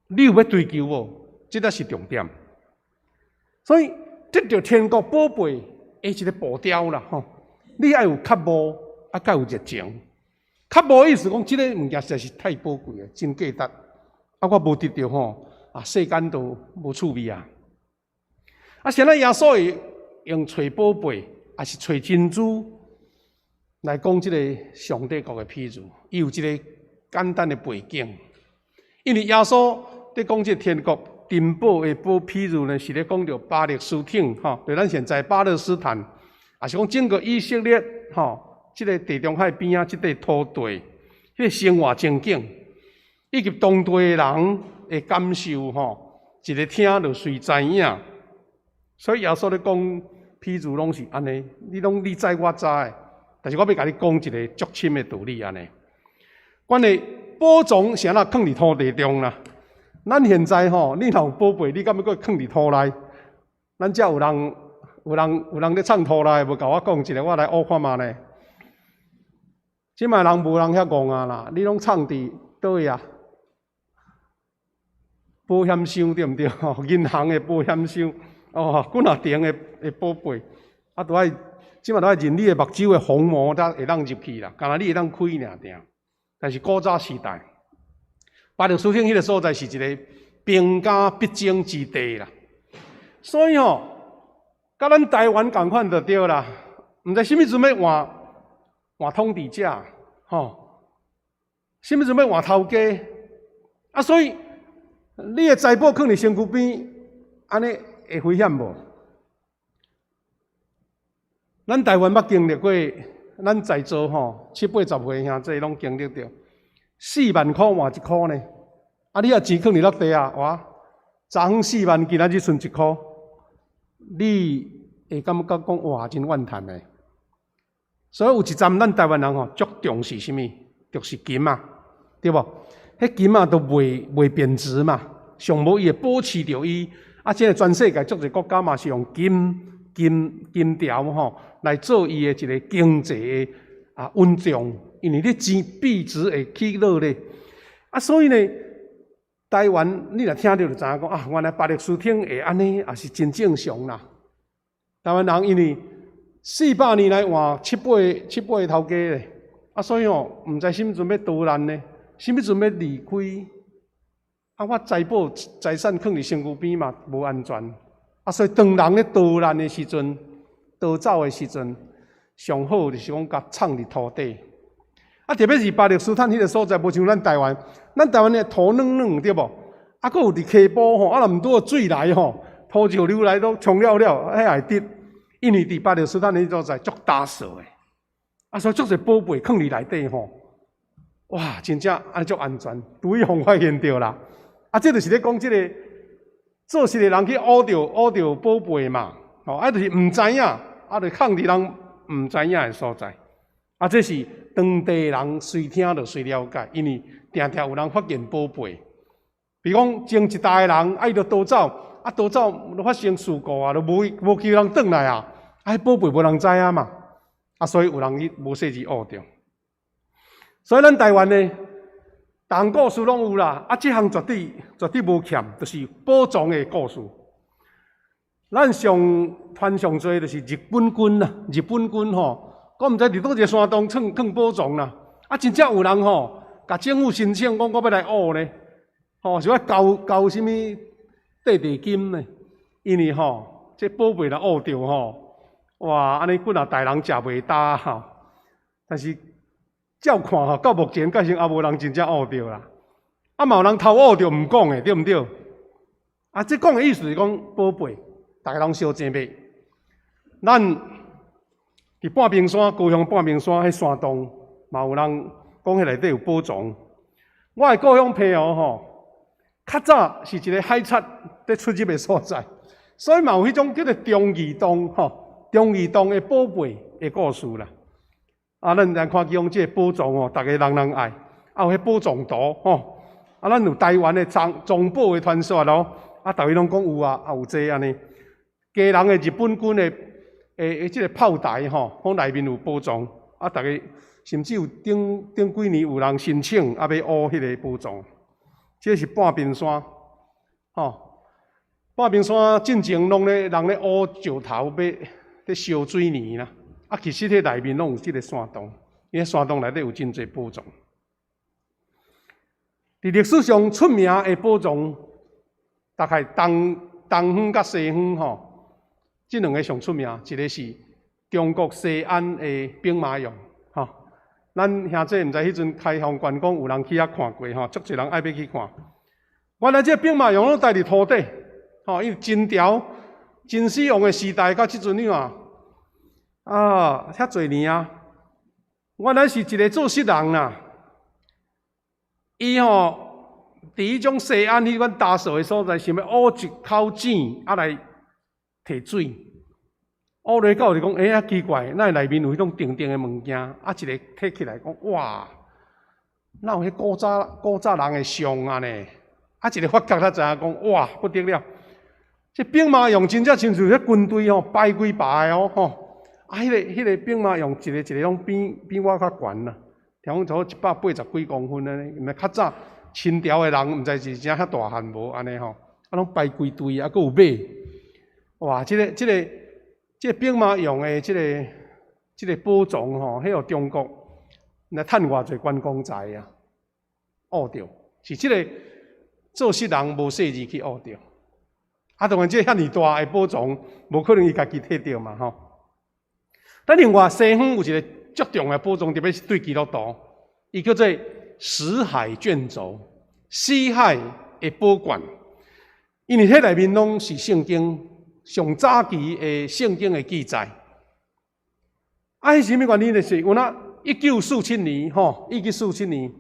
你有欲追求無？這才是重點。所以得著天國寶貝的一個步調啦，吼！你愛有渴慕，啊，閣有熱情。渴慕意思講，這个物件實在是太寶貴了，真價值。啊，我無得著吼，啊，世間都無趣味啊。啊，啥物耶穌會用揣寶貝，抑是揣珍珠來講這个上帝國的譬喻？伊有一个簡單的背景，因為耶穌佇講這个天國珍寶的寶譬喻呢，是咧講著巴勒斯坦，吼，就咱現在巴勒斯坦，抑是講整個以色列，吼，這个地中海邊仔這塊土地，彼个生活情景，以及當地的人的感受，吼，一个聽就隨知影。所以耶穌咧講譬喻攏是按呢，你攏你知我知，但是我欲共你講一个足深的道理按呢。關於寶藏是按怎囥佇土地中啦？咱現在吼，你若有寶貝，你敢欲閣囥佇土內？咱遮有人有人有人咧藏土內，無共我講一下，我來學看覓呢？這擺人無人遐戇啊啦，你攏藏佇佗位啊？保險箱對毋對？銀行的保險箱，哦，幾若層的的寶貝，啊，都愛這擺都愛認你的目睭的虹膜才會當入去啦，干焦你會當開爾爾。但是古早時代，巴勒斯坦彼个所在是一个兵家必爭之地啦，所以吼，佮咱台灣仝款就對啦。毋知啥物陣欲換換統治者，吼，啥物陣欲換頭家，啊，所以你的財寶囥佇身軀邊，按呢會危險無？咱台灣捌經歷過，咱在座吼七八十歲兄弟攏經歷著，4萬箍換一箍呢。啊，你若錢囥佇落地啊，哇！昨昏四萬，今仔日剩一箍，你會感覺講哇，真怨嘆的。所以有一陣咱台灣人吼，足重視啥物？就是金啊，對無？彼金啊都袂貶值嘛，上無伊會保持著伊。啊，這个全世界足濟國家嘛是用金條吼來做伊的一個經濟的啊穩重，因為你錢幣值會起落咧。啊，所以呢，台灣你若聽著就知影講啊，原來巴勒斯坦會按呢，也是真正常啦。台灣人因為400年來換七八個頭家咧，啊，所以吼，毋知啥物陣欲逃難呢，啥物陣欲離開。啊，我財寶財產囥佇身軀邊嘛，無安全。啊，所以當人咧逃難的時陣，逃走的時陣，上好就是講共藏佇土底。啊，特別是巴勒斯坦彼个所在，無像咱台灣，咱台灣的土軟軟對無？啊，閣有佇溪埔吼，啊，若毋拄水來吼，土石流來都沖了了，彼會得。因為佇巴勒斯坦彼所在足焦燥的，啊，所以足濟寶貝囥佇內底吼，哇，真正按呢足安全，拄予予發現著啦。啊，這就是咧講這个做事的人去挖著寶貝嘛，吼，啊，就是毋知影，啊，就囥佇人毋知影的所在。啊，這是當地人隨聽就隨了解，因為定定有人發現寶貝。比如講前一代的人，啊，伊就逃走，啊，逃走就發生事故啊，就無機會通轉來啊，啊，彼寶貝無人知影嘛，啊，所以有人去無細膩挖著。所以咱台灣呢，逐項故事攏有啦，啊，這項絕對絕對無欠，就是寶藏的故事。咱上傳上濟就是日本軍啦，日本軍吼，我毋知佇佗一个山洞藏囥寶藏啦，啊，真正有人吼，共政府申請講我欲來挖呢，吼，是欲交交啥物綴地金呢？因為吼，這寶貝若挖著吼，哇，按呢幾若代人食袂焦吼。但是照看吼，到目前確實猶無人真正挖著啦。啊，嘛有人偷挖著毋講的，對毋對？啊，這講的意思是講寶貝，逐家攏相爭欲。咱佇半屏山，高雄半屏山彼山洞，嘛有人講彼內底有寶藏。我的故鄉澎湖吼，較早是一个海賊佇出入的所在，所以嘛有彼種叫做忠義洞吼，忠義洞的寶貝的故事啦。啊，咱來看講這个寶藏吼，逐家人人愛，啊有彼寶藏圖吼，啊，咱有台灣的藏藏寶的傳說咯，啊，逐家攏講有啊，啊有這按呢。基隆的日本軍的這个炮台吼，講內面有寶藏，啊，逐家甚至有頂頂幾年有人申請啊，欲挖彼个寶藏。這是半屏山，吼，半屏山進前攏咧人咧挖石頭，欲咧燒水泥啦。啊，其實彼內面攏有這个山洞，伊山洞內底有真濟寶藏。佇歷史上出名的寶藏，大概東方佮西方吼，這兩个上出名，一个是中國西安的兵馬俑，吼。咱兄弟毋知彼陣開放觀光有人去遐看過吼，足濟人愛欲去看。原來這个兵馬俑攏待佇土底，吼，因為秦朝秦始皇的時代到這陣你看，啊，遐濟年啊，原來是一个做穡人啦。伊吼佇彼種西安彼款焦燥的所在，想欲挖一口井啊來提水。挖落到就講，欸，啊奇怪，哪會內面有彼種長長的物件？啊，一个提起來講，哇，哪有彼古早人的像啊呢？啊，一个發覺才知影講，哇，不得了！這兵馬俑真正親像彼軍隊吼排規排的哦，吼。啊，彼个兵馬俑一个一个攏比我較懸啦，聽講差180幾公分按呢，毋知較早秦朝的人毋知是真遐大漢無按呢吼，啊攏排規隊啊，閣有馬，哇！這个兵馬俑的這个寶藏吼，彼予中國來趁偌濟觀光財啊，挖著是這个做穡人無細膩去挖著，啊，當然這遐爾大的寶藏，無可能伊家己提著嘛吼。但另外西方有一个足重要的寶藏，特別是對基督徒，伊叫做死海卷軸。死海的寶卷，因為彼內面攏是聖經上早期的聖經的記載。啊，彼是啥物原因？就是有那1947年吼，一九四七年，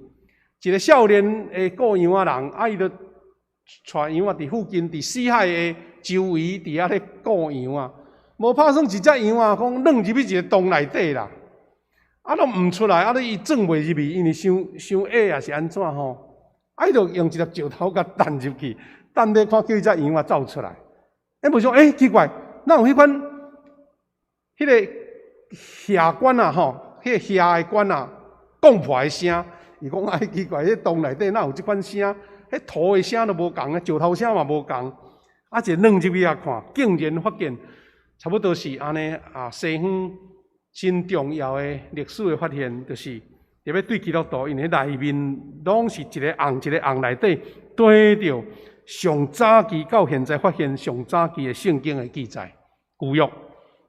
一個少年的顧羊仔人，啊，伊就帶羊仔佇附近，佇死海的周圍佇遐咧顧羊仔，無拍算一隻羊仔講鑽入去一個洞內底啦，啊，攏毋出來，啊，你伊鑽袂入去，因為傷傷矮抑是按怎吼？啊，伊就用一粒石頭共擲入去，等咧看叫彼隻羊仔走出來。欸，無想，欸，奇怪，哪有彼款彼個瓦罐啊吼，彼個瓦的罐啊，講破的聲。伊講哎，奇怪，彼洞內底哪有這款聲？彼土的聲都無仝，石頭聲嘛無仝。啊，一鑽入去遐看，竟然發現差不多是按呢啊，西方真重要的歷史的發現，就是特別對基督徒，因為內面攏是一个甕一个甕內底，對著上早期到現在發現上早期的聖經的記載，舊約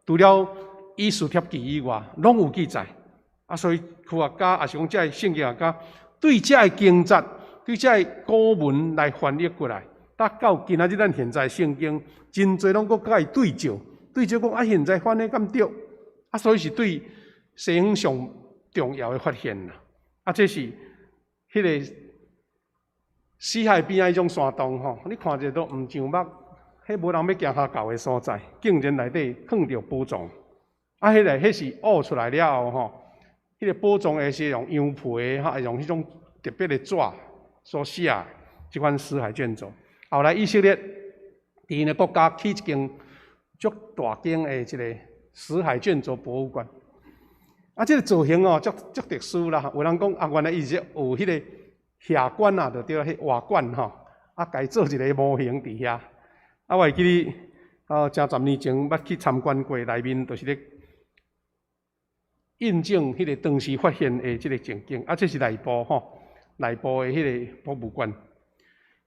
除了以斯帖記以外，攏有記載。啊，所以科學家抑是講這个聖經學家，對這个經節、對這个古文來翻譯過來，達到今仔日咱現在聖經，真濟攏閣共伊對照，對照講啊，現在翻的敢對？啊，所以是對西方上重要的發現啦。啊，這是彼个死海邊仔彼種山洞吼，你看著都毋像捌，彼無人欲行跤到的所在，竟然內底囥著寶藏。啊，彼个彼是挖出來了後吼，彼个寶藏的是用羊皮，哈，用彼種特別的紙所寫的這款死海卷軸。後來以色列佇𪜶的國家起一間足大間的一个死海卷軸博物館。啊，這个造型哦，足足特殊啦。有人講啊，原來伊是學彼个瓦罐啊，就對啦，彼瓦罐吼，啊，共伊做一个模型佇遐。啊，我會記得哦，成十年前捌去參觀過，內面就是咧印證彼个當時發現的這个情景。啊，這是內部吼，內部的彼个博物館。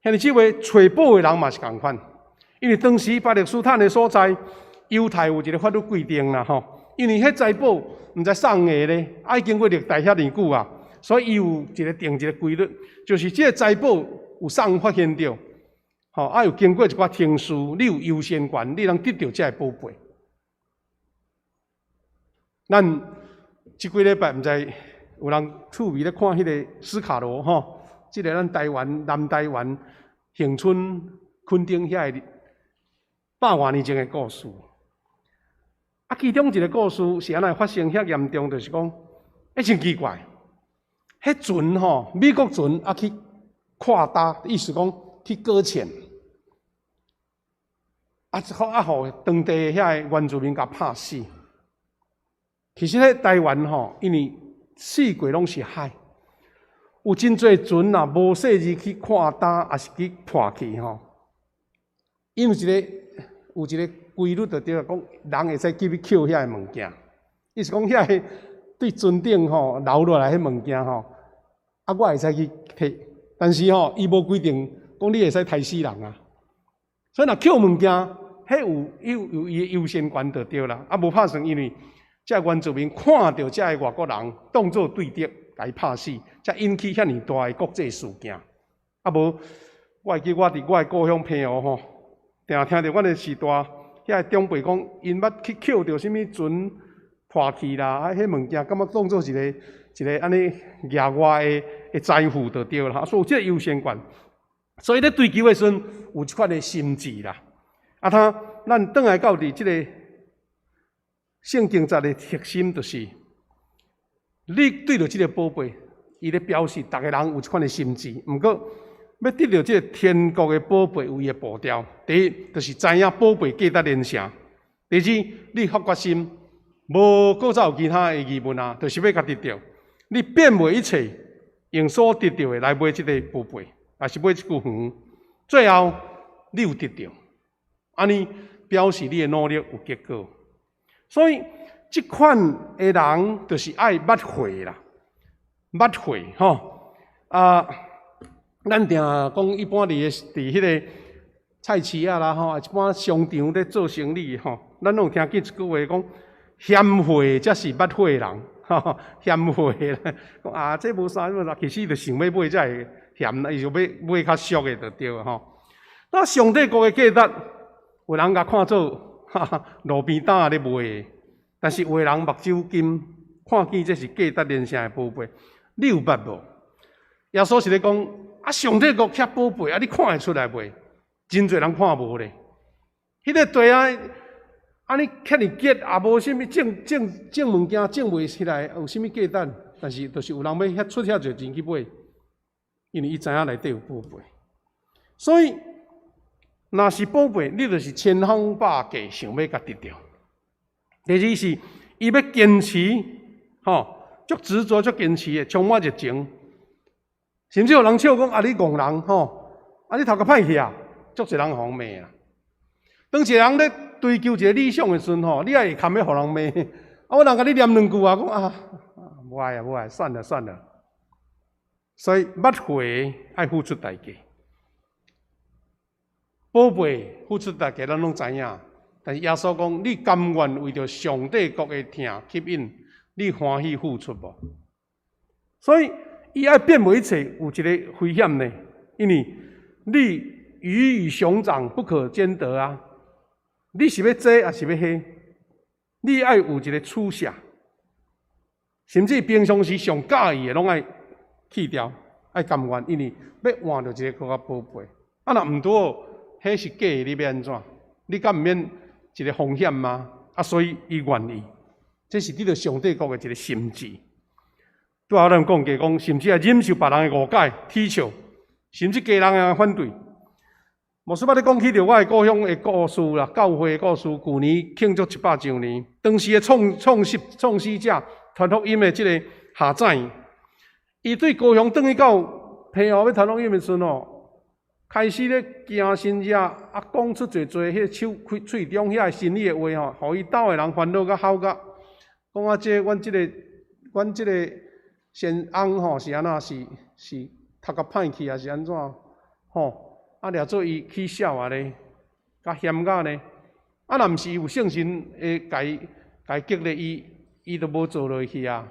兄弟姊妹，揣寶的人嘛是仝款，因為當時巴勒斯坦的所在，猶太有一个法律規定啦吼，因為彼財寶毋知送的咧，啊，已經過歷代遐爾久啊，所以伊有一个定一个規律，就是這个財寶有送發現著，吼，啊，有經過一寡程序，你有優先權，你通得著這个寶貝。咱這幾禮拜毋知有人趣味咧看彼个斯卡羅吼，這个咱台灣南台灣恆春墾丁遐个百外年前的故事。啊，其中一个故事是按怎發生遐嚴重，就是講，欸，真奇怪，彼船吼，美國船啊去跨搭，意思講去擱淺，啊，啊，予當地遐个原住民共拍死。其實咧，台灣吼，因為四界攏是海，有真濟船若無細膩去跨搭，抑是去破去吼。因為有一个規律就對啦，講人會使入去抾遐个物件，意思講遐个對船頂吼留落來彼物件吼，啊，我會使去提，但是吼，伊無規定講你會使刣死人啊。所以若抾物件，彼有伊的優先權就對啦，啊，無拍算，因為這原住民看著這个外國人當做對敵，共伊拍死，才引起遐爾大的國際事件。啊無，我會記我佇我的故鄉澎湖吼，定聽著阮的序大遐个長輩講，𪜶捌去抾著啥物船破去啦，啊，彼物件感覺當做一个一个按呢額外的財富就對啦，所以有這个優先權。所以咧追求的時陣有這款的心志啦。啊，他咱轉來到佇這个聖經節的核心，就是你對著這个寶貝，伊咧表示逐个人有這款的心志。毋過欲得著這个天國的寶貝，有伊的步調。第一，就是知影寶貝價值連城；第二，你發決心，無閣再有其他的疑問啊，就是欲共得著。你變賣一切，用所得著的來買這个寶貝，抑是買這久園。最後，你有得著，按呢表示你的努力有結果。所以，這款的人就是愛捌血啦，捌血吼啊！咱定講一般佇彼个菜市仔啦吼，一般商場咧做生意吼，咱攏有聽見一句話講：嫌貨才是捌血的人，吼，嫌貨啦，講啊，這無啥，無啥，其實就想欲買才會嫌，伊就欲買較俗的就對吼。那上帝國的價值，有人共看做哈哈路邊擔仔咧賣的，但是有的人目睭金，看見這是價值連城的寶貝，你有捌無？耶穌是咧講啊，上帝國遐寶貝啊，你看會出來袂？真濟人看無咧。彼個地啊，按呢遐爾結，也無啥物種種種物件種袂起來，有啥物價值？但是就是有人欲遐出遐濟錢去買，因為伊知影內底有寶貝。所以，若是寶貝，你就是千方百計想欲共得著。第二是，伊欲堅持，吼，足執著、足堅持的，充滿熱情。甚至有人笑講啊，你戇人吼，啊你頭殼歹去啊，足濟人予人罵啊。當一個人咧追求一個理想的時陣吼，你也會堪欲予人罵。啊，有人共你念兩句啊，講啊，無愛啊，無愛，算了算了。所以捌血的愛付出代價，寶貝付出代價，咱攏知影。但是耶穌講，你甘願為著上帝國的疼吸引，你歡喜付出無？所以伊愛變賣一切，有一個危險呢，因為你魚與熊掌不可兼得啊！你是欲這抑是欲彼？你愛有一個取捨，甚至平常時上佮意的，攏愛去掉，愛甘願，因為欲換著一個閣較寶貝。啊，若毋拄好，彼是假的，你欲按怎？你敢毋免一個風險嗎？啊，所以伊願意，這是得著上帝國的一個心志。拄仔咱講過講，甚至愛忍受別人的誤解、恥笑，甚至家人的反對。牧師捌咧講起著我的故鄉的故事啦，教會的故事。舊年慶祝100周年，當時的創始者傳福音的這個夏載，伊對高雄轉去到澎湖欲傳福音的時陣吼，開始咧行神跡，啊，講出濟濟彼個手開喙中遐真理的話吼，予伊兜的人煩惱甲吼甲，講啊，這阮這個先翁吼是按怎是頭殼歹去抑是按怎吼？啊，掠做伊起痟啊咧，較嫌甲呢？啊，若毋是有聖神會共伊激勵伊，伊就無做落去啊！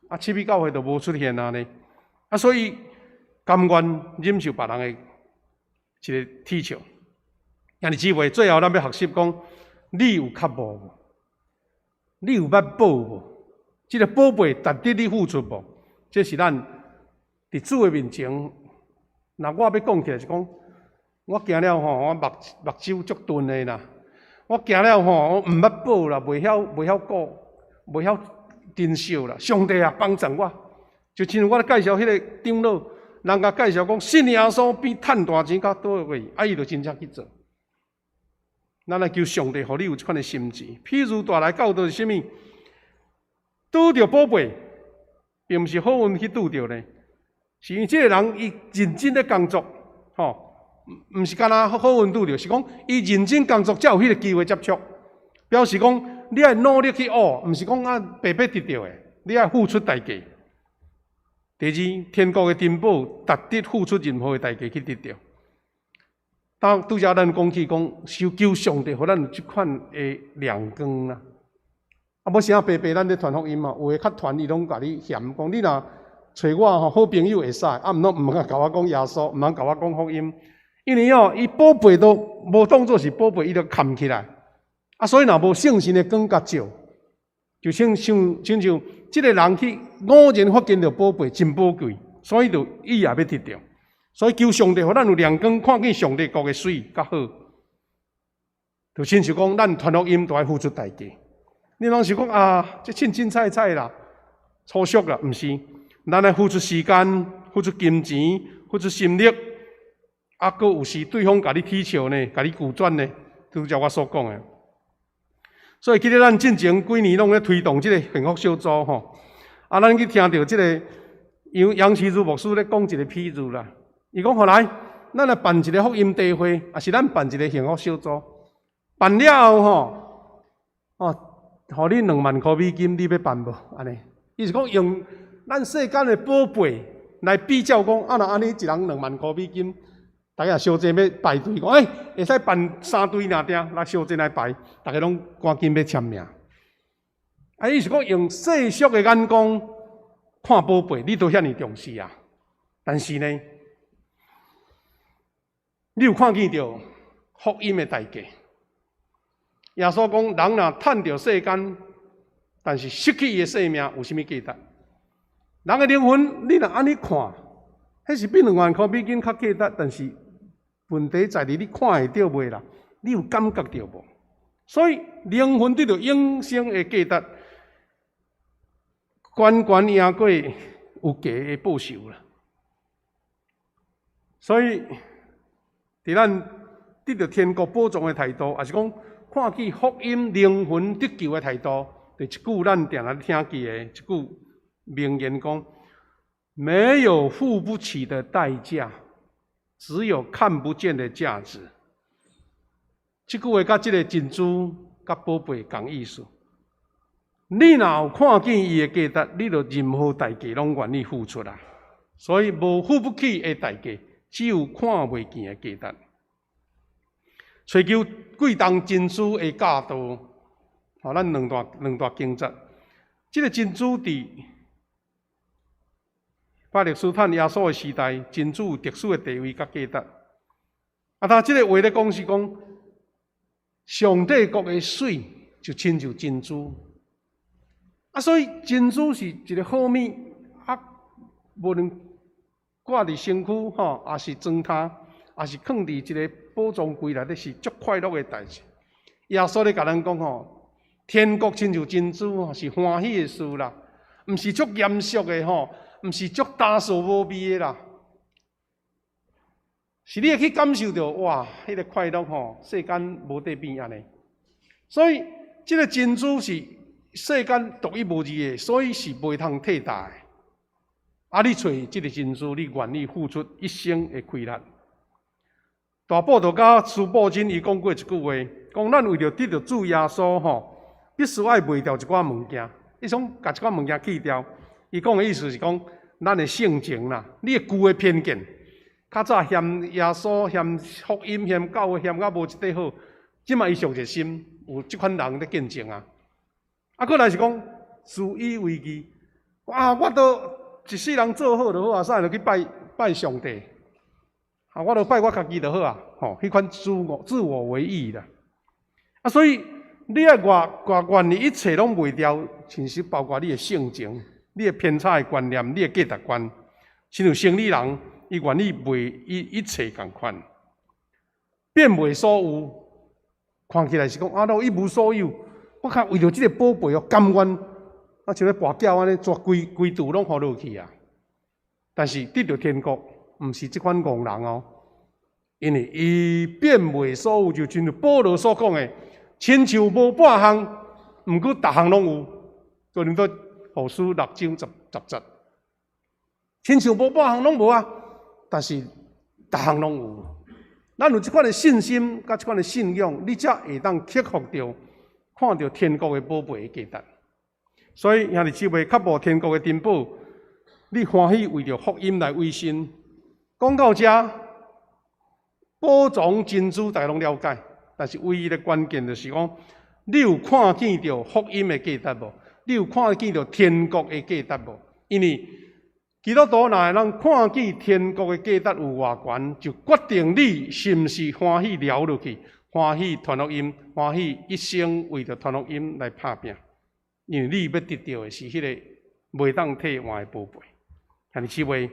啊，七美教會就無出現啊呢！啊，所以甘願忍受別人的一個恥笑。兄弟姊妹，最後咱欲學習講，你有渴慕無？你有捌寶無？這個寶貝值得你付出無？這是咱佇主的面前，若我欲講起來是講，我驚了吼，我目睭足鈍的啦。我驚了吼，我毋捌寶啦，袂曉顧，袂曉珍惜啦。上帝啊，幫助我！就親像我咧介紹彼個長老，人共介紹講信耶穌比趁大錢較寶貴，啊，伊就真正去做。咱來求上帝，予你有這款的心志。譬如帶來教導是啥物？拄著寶貝，並毋是好運去拄著呢，是因為這個人伊認真咧工作，吼。毋是干焦好運拄著，是講伊認真工作才有彼個機會接觸。表示講你愛努力去學，毋是講啊白白得著的，你愛付出代價。第二，天國的珍寶值得付出任何的代價去得著。當拄才咱講起講，求上帝予咱有這款的亮光啦。啊，無啥白白咱咧傳福音嘛，有的較傳伊攏共你嫌講，你若揣我吼，好朋友會使，啊，毋通毋通共我講耶穌，毋通共我講福音。因為哦，伊寶貝都無當做是寶貝，伊就崁起來。啊，所以若無聖神的光共照，就親像這個人去偶然發現著寶貝真寶貴，所以就伊也欲得著。所以求上帝予咱有亮光，看見上帝國的媠佮好。就親像講，咱傳福音都愛付出代價。你毋通想講啊，這凊凊彩彩啦，粗俗啦，毋是。咱愛付出時間、付出金錢、付出心力。啊，閣有時對方共你恥笑呢，共你拒絕呢，拄才我所講的。所以記得咱進前幾年攏咧推動這個幸福小組吼。啊，咱去聽著這個楊楊其如牧師咧講一個譬喻啦。伊講後來，咱來辦一個福音聚會，抑是咱辦一個幸福小組，辦了後吼，哦，予你2萬箍美金，你欲辦無？按呢？伊是講用咱世間的寶貝來比較講，啊，若按呢一人兩萬箍美金。大家小濟欲排隊，講欸，會使辦三隊爾定，來小濟來排，大家攏趕緊欲簽名。啊，伊是講用世俗的眼光看寶貝，你都遐爾重視啊。但是呢，你有看見著福音的代價？耶穌講，人若趁著世間，但是失去伊的性命，有啥物價值？人的靈魂，你若按呢看，彼是比2萬箍美金較價值，但是問題在於你看會著袂啦？你有感覺著無？所以靈魂得著永生的價值，懸懸贏過有價的報酬啦。所以，佇咱得著天國寶藏的態度，抑是講看見福音靈魂得救的態度，就一句咱定定聽見的一句名言講：沒有付不起的代價，只有看不見的價值。這句話佮這个珍珠佮寶貝仝意思。你若有看見伊的價值，你就任何代價攏願意付出啦。所以無付不起的代價，只有看袂見的價值。追求貴重珍珠的教導，予咱兩大經節。這个珍珠佇巴勒斯坦耶穌的時代，珍珠有特殊的地位佮價值。啊，他這个話咧講是講，上帝國的媠就親像珍珠。啊，所以珍珠是一个好物，啊，無論掛佇身軀吼，抑是床頭，抑是囥佇一个寶藏櫃內底，是足快樂的代誌。耶穌咧共咱講吼，天國親像珍珠吼，是歡喜的事啦，毋是足嚴肅的吼，毋是足焦燥無味的啦，是你會去感受著哇，彼个快樂吼，世間無得比按呢。所以，這个珍珠是世間獨一無二的，所以是袂通替代的。啊，你揣這个珍珠，你願意付出一生的氣力。大布道家司布真伊講過一句話，講咱為著得著主耶穌吼，必須愛賣掉一寡物件。伊想共一寡物件去掉。伊講的意思是講，咱的性情啦，你的舊的偏見，較早嫌耶穌、嫌福音、嫌教會、嫌甲無一塊好，這馬伊上熱心，有這款人咧見證啊。啊，閣來是講自以為義，啊，我都一世人做好就好啊，啥會去拜拜上帝？啊，我都拜我家己就好啊，吼，彼款自我為義啦。啊，所以你愛偌偌願意一切攏賣掉，其實包括你的性情、你的偏差的觀念、你的價值觀，親像生理人，伊願意賣一切仝款，變賣所有，看起來是講啊，都一無所有。我較為著這个寶貝哦，甘願啊，像咧跋筊按呢，全規規厝攏予落去啊。但是得著天國，毋是這款戇人哦，因為伊變賣所有，就親像保羅所講的，親像無半項，毋過逐項攏有。哥林多後書六章10節，親像無半項攏無啊，但是逐項攏有。咱有這款的信心，佮這款的信仰，你才會當克服著看著天國的寶貝的價值。所以兄弟姊妹，渴慕天國的珍寶，你歡喜為著福音來委身。講到遮，寶藏珍珠大家攏了解，但是唯一的關鍵就是講，你有看見著福音的價值無？你有看見著天國的價值無？因為基督徒若會當看見天國的價值有偌懸，就決定你是毋是歡喜尞落去，歡喜傳福音，歡喜一生為著傳福音來拍拚。因為你欲得著的是彼个袂當替換的寶貝。兄弟姊妹，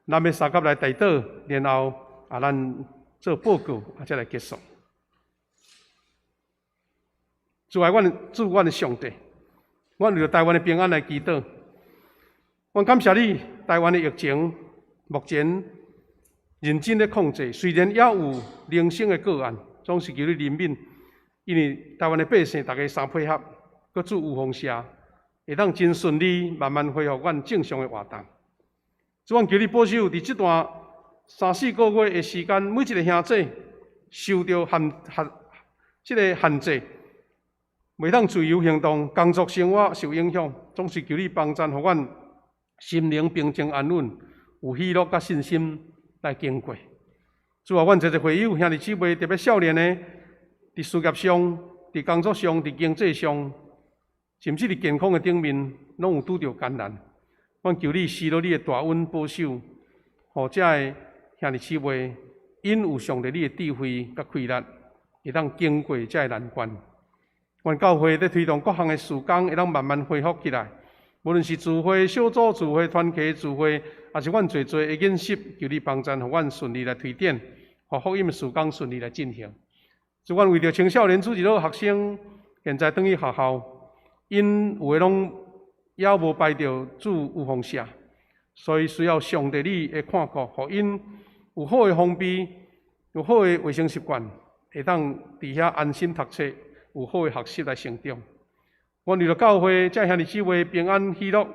咱欲相佮來代禱，然後啊，咱做報告，啊，才來結束。主愛阮的主，阮的上帝，阮為著台灣的平安來祈禱。阮感謝你，台灣的疫情目前認真咧控制，雖然猶有零星的個案，總是求你憐憫，因為台灣的百姓逐家相配合，閣做預防射，會當真順利慢慢恢復阮正常的活動。主，阮求你保守佇這段三四個月的時間，每一个兄弟受著這个限制，袂當自由行動，工作生活受影響，總是求你幫贊，予阮心靈平靜安穩，有喜樂佮信心來經過。主啊，阮濟濟會友兄弟姊妹，特別少年的，佇事業上、佇工作上、佇經濟上，甚至佇健康的頂面，攏有拄著艱難。阮求你施落你的大恩保守，予遮的兄弟姊妹一 𪜶有上帝你的智慧佮氣力，會當經過這个難關。阮教會咧推動各項的事工，會當慢慢恢復起來。無論是聚會、小組聚會、團契聚會，抑是阮濟濟的研習，求你幫贊，予阮順利來推展，予福音的事工順利來進行。主，阮為著青少年主日學學生，現在轉去學校，𪜶有的攏猶無排著注預防射，所以需要上帝你的看顧，予𪜶有好的防備，有好的衛生習慣，會當佇遐安心讀冊，有好的學習來成長。阮為著教會這兄弟姊妹平安喜樂，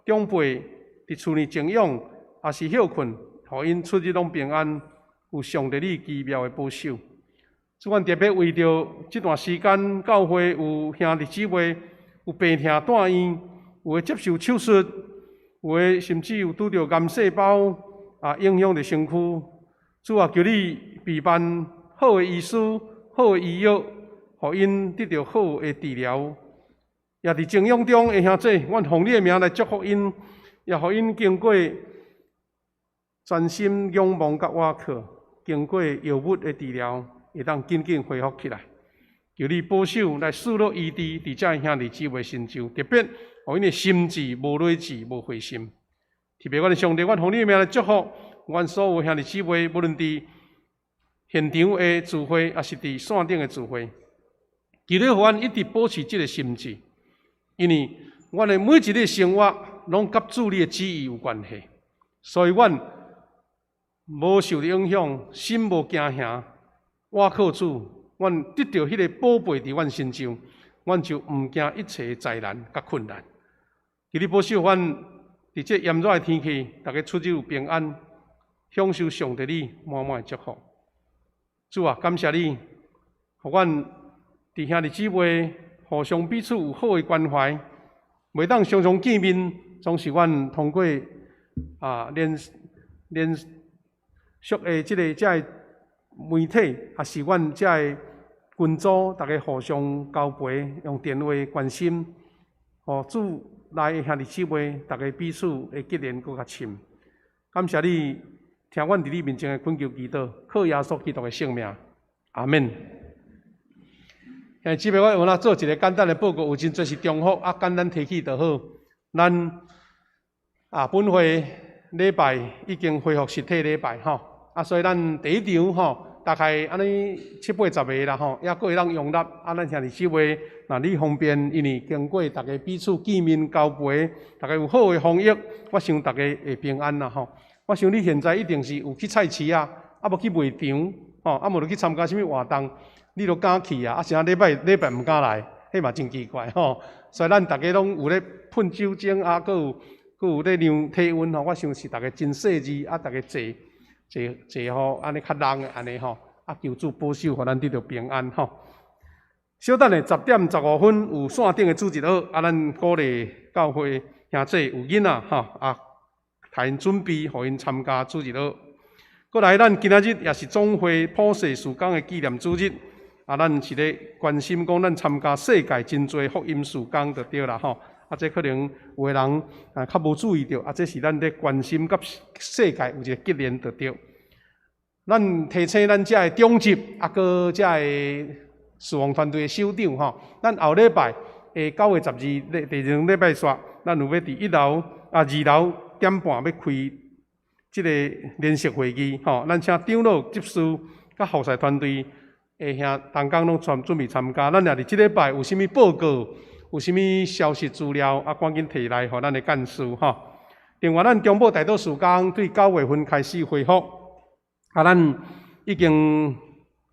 長輩佇厝內靜養，抑是歇睏，予𪜶出入攏平安，有上帝你奇妙的保守。主，阮特別為著這段時間，教會有兄弟姊妹有病痛住院，有的接受手術，有的甚至有拄著癌細胞啊影響著身軀。主啊，求你備辦好的醫師、好的醫藥，予𪜶得著好的治療。也佇靜養中的兄弟，阮奉你的名來祝福𪜶，也予𪜶經過專心仰望佮倚靠，經過藥物的治療，會當緊緊恢復起來。求你保守來賜樂醫治佇這兄弟姊妹身上，特別予𪜶的心志無累志、無灰心。特別阮的上帝，阮奉你的名來祝福阮所有兄弟姊妹，無論佇現場的聚會，抑是佇線頂的聚會，求你予阮一直保持這个心志，因為阮的每一日生活攏佮主你的旨意有關係，所以阮無受影響，心無驚嚇，倚靠主，阮得著彼个寶貝佇阮身上，阮就毋驚一切災難佮困難。求你保守阮佇這炎熱的天氣，逐家出入平安，享受上帝你滿滿的祝福。主啊，感謝你，予阮佇兄弟姊妹互相彼此有好的關懷，袂當常常見面，總是阮通過啊連連續的這个這个媒體，抑是阮這个群組，逐家互相交陪，用電話關心，予主內的兄弟姊妹，逐家彼此的結連閣較深。感謝你聽阮佇你面前的懇求祈禱，靠耶穌基督的聖名，阿們。兄弟姊妹，我有哪做一个簡單的報告，有真濟是重複，啊，簡單提起就好。咱啊，本會禮拜已經恢復實體禮拜吼，啊，所以咱第一場吼，大概按呢七八十个啦吼，猶閣會當容納。啊，咱兄弟姊妹，若你方便，因為經過逐家彼此見面交陪，逐家有好的防疫，我想逐家會平安啦吼。我想你現在一定是有去菜市啊，啊無去賣場，吼，啊無就去參加啥物活動，你都敢去啊？啊，啥禮拜禮拜毋敢來，彼嘛真奇怪吼。所以咱逐家攏有咧噴酒精啊，閣有咧量體溫吼。我想是逐家真細緻啊，逐家坐坐坐吼，按呢較人的按呢吼，啊，求主保守，予咱得著平安吼。小等下10點15分有線頂的主日學，啊，咱鼓勵教會兄弟有囡仔吼，啊，替𪜶準備，予𪜶參加主日學。過來，咱今仔日也是總會普世事工的紀念主日，啊，咱是咧關心講，咱參加世界真濟福音事工就對啦吼。啊，這可能有的人啊較無注意著，啊，這是咱咧關心佮世界有一个結連就對。咱提醒咱遮的長執，啊，閣遮的事奉團隊的首長吼，咱後禮拜的9月12日，第二兩禮拜煞，咱有欲佇一樓啊二樓點半欲開這个聯席會議吼，咱請長老執事佮服侍團隊的兄同工攏全準備參加。咱若佇這禮拜有啥物報告，有啥物消息資料，啊，趕緊提來予咱的幹事吼。另外，咱中保代禱事工對9月份開始恢復，啊，咱已經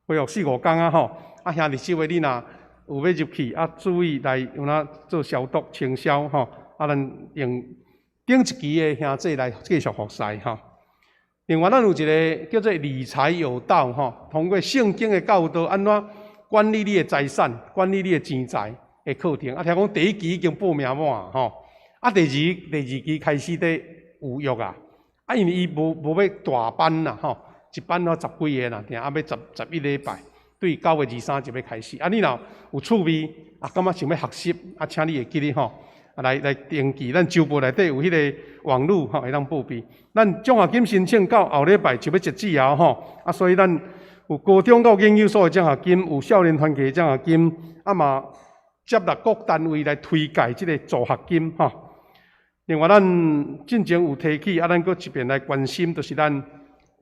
恢復四五工啊吼。啊，兄弟姊妹，你若有欲入去，啊，注意來有哪做消毒清消吼。啊，咱用頂一期的兄弟來繼續服侍吼。另外，咱有一个叫做理財有道吼，通過聖經的教導，按怎管理你的財產、管理你的錢財的課程。啊，聽講第一期已經報名滿吼，啊，第二期開始咧預約啊。啊，因為伊無欲大班啦吼，一班吼十幾个啦，定啊欲11禮拜，對9月23就欲開始。啊，你若有趣味，啊，感覺想欲學習，啊，請你會記得吼。來登記。咱週報內底有彼个網路吼，會當報備。咱獎學金申請到後禮拜就欲截止啊吼，啊，所以咱有高中到研究所的獎學金，有少年團契的獎學金，啊嘛接納各單位來推介這个助學金吼。另外，咱進前有提起，啊，咱閣一遍來關心，就是咱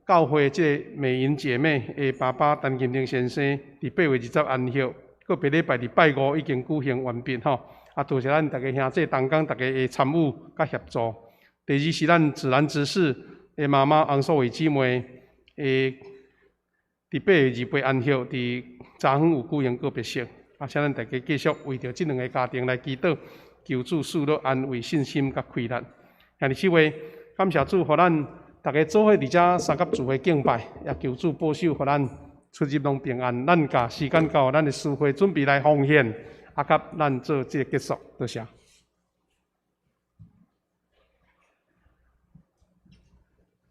教會這个美雲姐妹的爸爸陳金玲先生，佇8月20安息，閣別禮拜二拜五已經舉行完畢吼。啊，多謝咱逐家兄弟同工，逐家的參與佮協助。第二是咱自然執事的媽媽洪素慧姊妹，佇8月28安息，佇早昏有舉行告別式。啊，請咱大家繼續為著這兩个家庭來祈禱，求主賜予安慰、信心佮氣力。兄弟姊妹，感謝主，予咱逐家做伙佇遮三佮聚會敬拜，也求主保守，予咱出入攏平安。咱共時間到，咱的司會準備來奉獻，啊，佮咱做這个結束，多謝。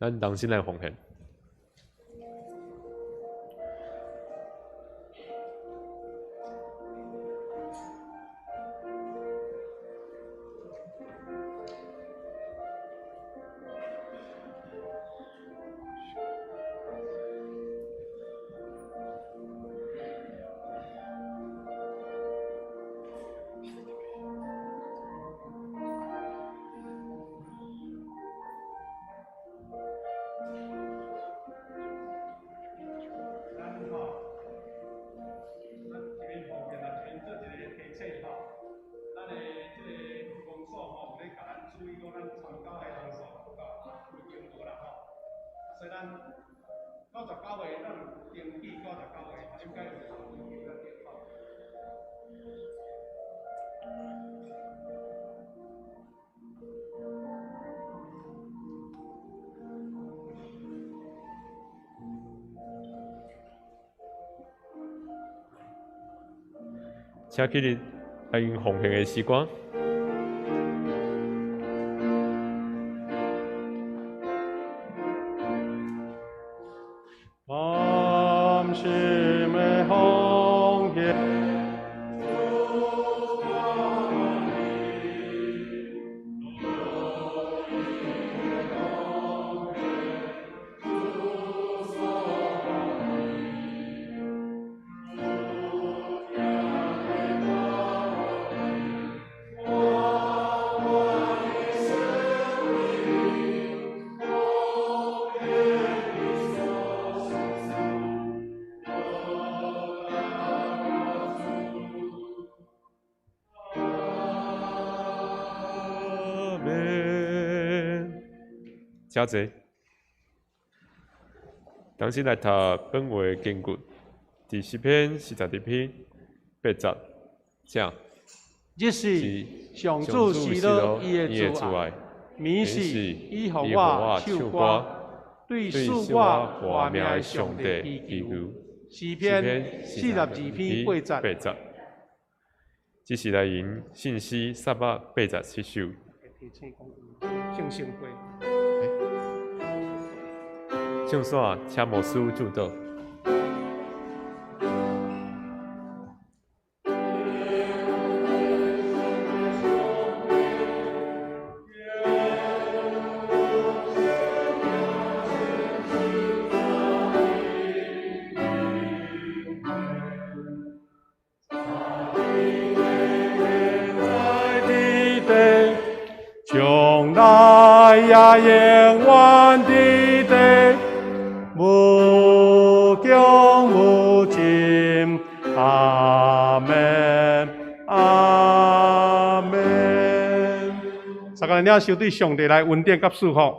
咱同心來奉獻。請起立，來用奉獻的詩歌。甘心的奉獻。請坐。同時來讀本話經文，佇詩篇42篇8節，請。這是上主喜樂伊的慈愛，免是伊予我唱歌，對賜我活命的上帝祈求。詩篇42篇8節。這是來吟信息387首。聖聖會。唱煞，請牧師祝禱。將來也永遠佇地，無窮無盡。阿們，阿們。大家領受對上帝來恩典佮祝福，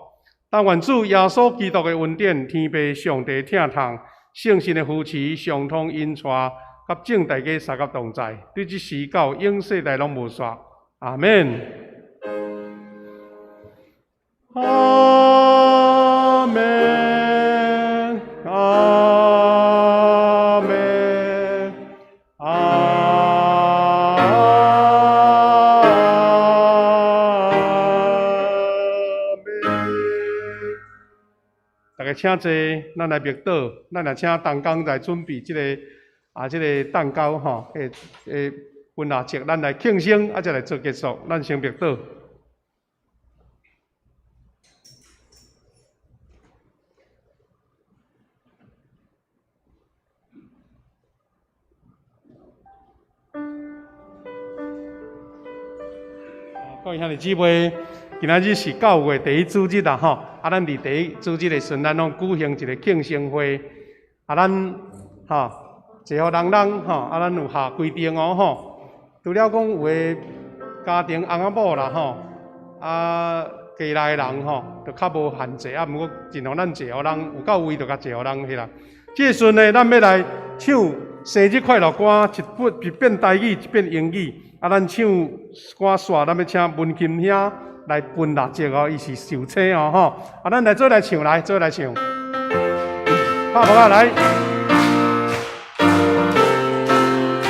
但願主耶穌基督的恩典、天父上帝疼痛、聖神的扶持、相通引帶，佮眾大家三佮同在，對這時到永世代攏無煞。阿們。阿們，阿們，阿們。大家請坐，咱來默禱，咱來請同工來準備這个蛋糕吼，欸欸。分蠟燭，咱來慶生，啊，才來做結束。咱先默禱。各位兄弟姊妹，今仔日是教會第一主日啦吼，啊，咱佇第一主日的時陣，咱攏舉行一個慶生會，啊，咱吼坐予人人吼，啊，咱有下規定哦吼，除了講有的家庭翁仔某啦吼，啊，家內的人吼，就較無限制，啊，毋過盡量咱坐予人有夠位就共坐予人彼啦。這個時陣呢，咱欲來唱生日快樂歌，一遍一遍台語，一遍英語。啊，咱唱歌煞，咱欲請文琴兄來分蠟燭哦，伊是壽星哦吼。啊，咱來做來唱，來做來唱。拍鼓仔來，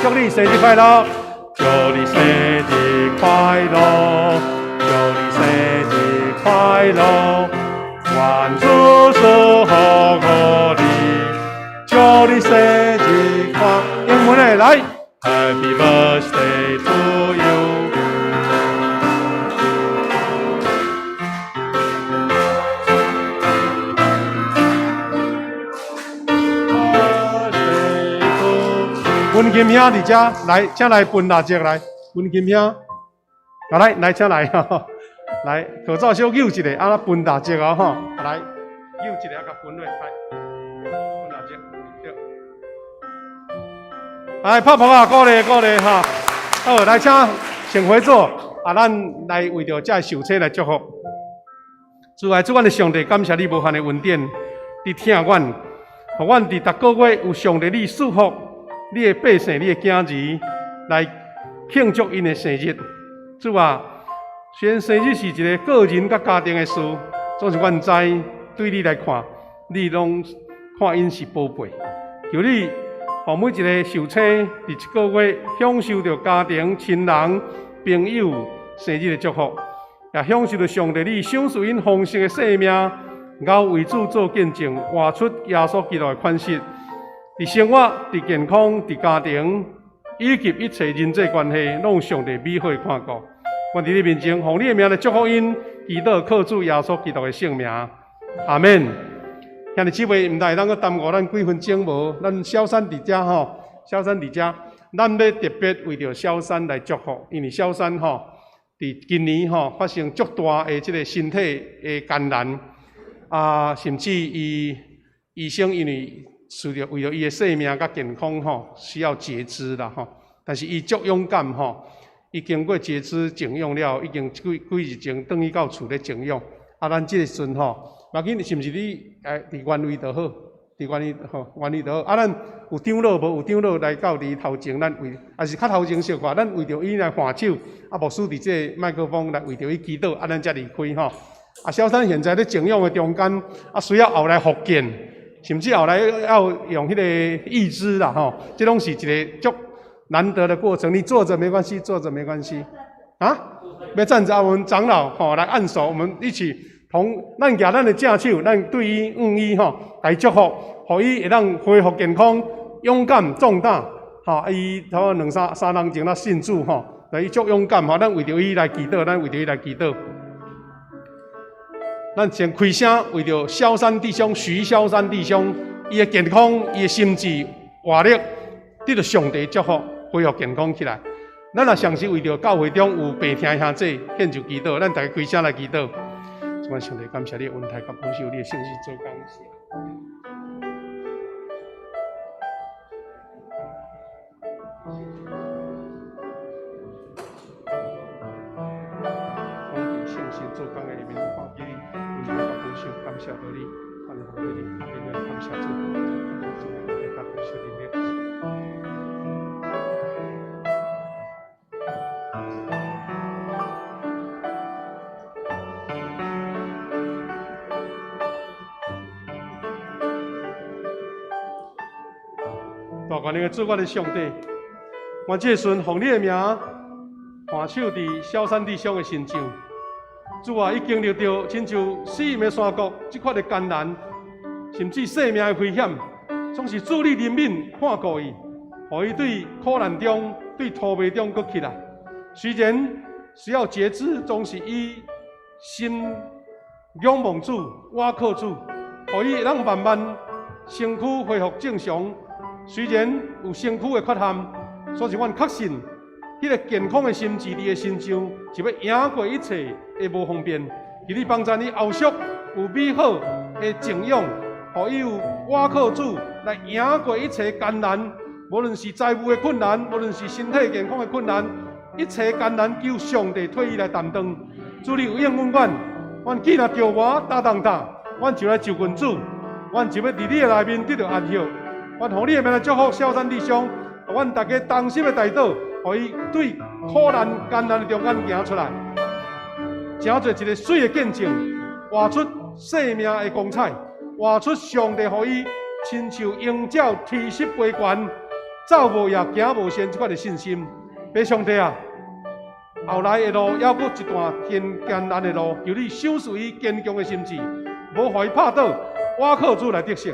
祝你生日快樂，祝你生日快樂，祝你生日快樂，願主賜福予你，祝你生日快樂。英文的來，Happy birthday to you。Birthday to 文金兄佇遮，來，請來分蠟燭來，文金兄，啊來，來請來，來，口罩小扭一下，啊，分蠟燭哦吼，來，扭一下啊，共分落來，分蠟燭，對。來，拍鼓仔，鼓勵鼓勵哈。好，來請請回座，啊，咱來為著這个壽星來祝福。主愛主，阮的上帝，感謝你無限的恩典，你疼阮，予阮佇逐个月有上帝你賜福，你的百姓，你的囝兒來慶祝𪜶的生日。主啊，雖然生日是一个個人佮家庭的事，總是阮知對你來看，你攏看𪜶是寶貝。求你，予每一个壽星佇這个月享受著家庭、親人、朋友生日的祝福，也享受著上帝你賞賜𪜶豐盛的生命，𠢕為主做見證，活出耶穌基督的款式。佇生活、佇健康、佇家庭，以及一切人際關係，攏有上帝美好的看顧。阮佇你面前，奉你的名來祝福𪜶，祈禱靠主耶穌基督的聖名，阿們。兄弟姊妹，毋但會當閣耽誤咱幾分鐘無？咱蕭山佇遮吼，蕭山佇遮，咱欲特別為著蕭山來祝福，因為蕭山吼，佇今年吼發生足大的這个身體的艱難，啊，甚至伊醫生因為需著為著伊的生命佮健康吼，需要截肢啦吼，但是伊足勇敢吼，伊經過截肢靜養了，已經幾幾日前轉去到厝咧靜養。啊，咱這个時陣吼，無要緊，是毋是你佇原位就好，佇原位吼，原位就好。啊，咱有長老無？有長老來到佇頭前，咱為，抑是較頭前小可，咱為著伊來換手，啊，牧師佇這個麥克風來為著伊祈禱，啊，咱才離開吼。啊，蕭生現在咧靜養的中間，啊，需要後來復健，甚至後來要用彼個義肢啦吼，這攏是一個足難得的過程。你坐著沒關係，坐著沒關係，啊？欲站著啊，我們長老吼來按手，我們一起同咱舉咱的正手，咱對伊向伊吼來祝福，予伊會當恢復健康、勇敢壯膽。吼，伊差不多兩三三年前才信主吼，伊足勇敢吼，咱為著伊來祈禱，咱為著伊來祈禱。咱先開聲為著蕭山弟兄徐蕭山弟兄，伊的健康、伊的心智、活力，得著上帝祝福，恢復健康起來。咱若相信為著教會中有病疼的兄弟，獻上祈禱，咱逐家開聲來祈禱。主上帝，感謝你的恩待佮保守，你的聖心做工。講佇聖心做工的下面，看見你恩待佮保守，感謝你，感謝你，感謝主，主恩待佮保守你。大權能的主，阮的上帝，願這个時陣奉你的名，按手佇蕭山弟兄的身上。主啊，伊經歷著親像死蔭的山谷這款的艱難，甚至生命的危險，總是主你憐憫看顧伊。予伊對苦難中、對塗迷中閣起來。雖然需要節制，總是以心仰望主、倚靠主，予伊會當慢慢身軀恢復正常。雖然有身軀的缺陷，所以阮確信，彼個健康的心志佇伊身上，是欲贏過一切的無方便。求你幫助伊後續有美好的靜養，予伊有倚靠主來贏過一切艱難，無論是財務的困難，無論是身體健康的困難，一切艱難，求上帝替伊來擔當。主你有應允阮，阮既若著魔焦重擔，阮就來就近主，阮就欲佇你的內面得著安息。阮奉你的名來祝福蕭山弟兄，阮大家同心的代禱，予伊對苦難艱難的中間行出來，成做一个媠的見證，活出生命的光彩，活出上帝予伊親像鷹鳥啼翅飛懸，走無影行無線這款的信心。父上帝啊，後來的路猶閣一段真艱難的路，求你賞賜伊堅強的心志，無予伊拍倒，倚靠主來得勝。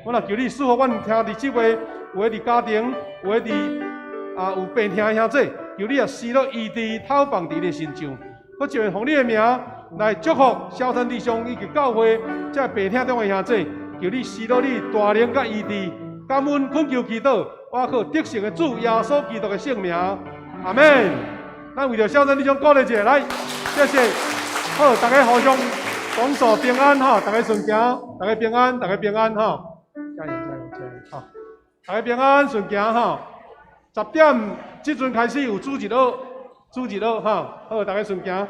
我若求你賜福阮兄弟姊妹，有的佇家庭，有的佇有病疼的兄弟，求你也施落醫治透放佇伊的身上。閣一遍奉你的名來祝福蕭山弟兄以及教會這病疼中的兄弟，求你施落你大能佮醫治，感恩懇求祈禱，倚靠得勝的主耶穌基督的聖名，阿們。咱為著蕭山弟兄鼓勵一下，來，謝謝。好，大家互相講數平安哈，大家順行，大家平安，大家平安哈。加油加油加油！好，大家平安順行哈。10點這陣開始有主日學，主日學哈。好，大家順行。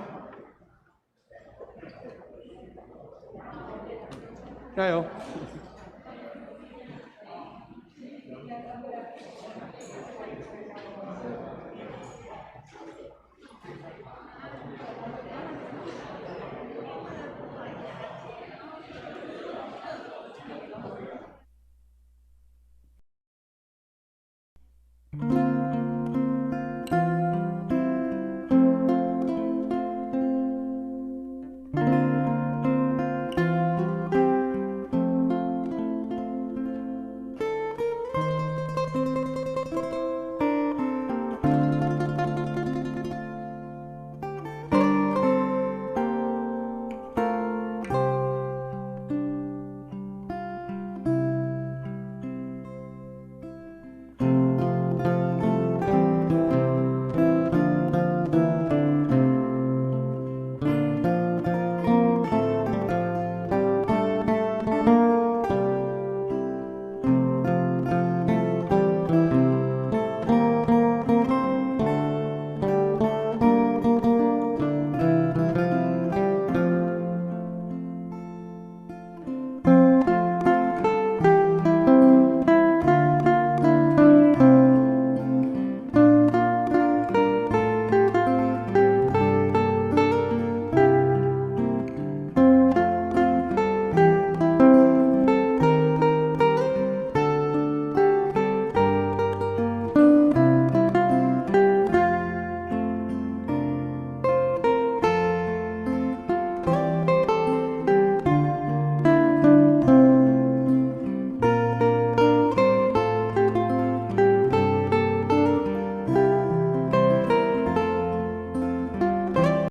加油！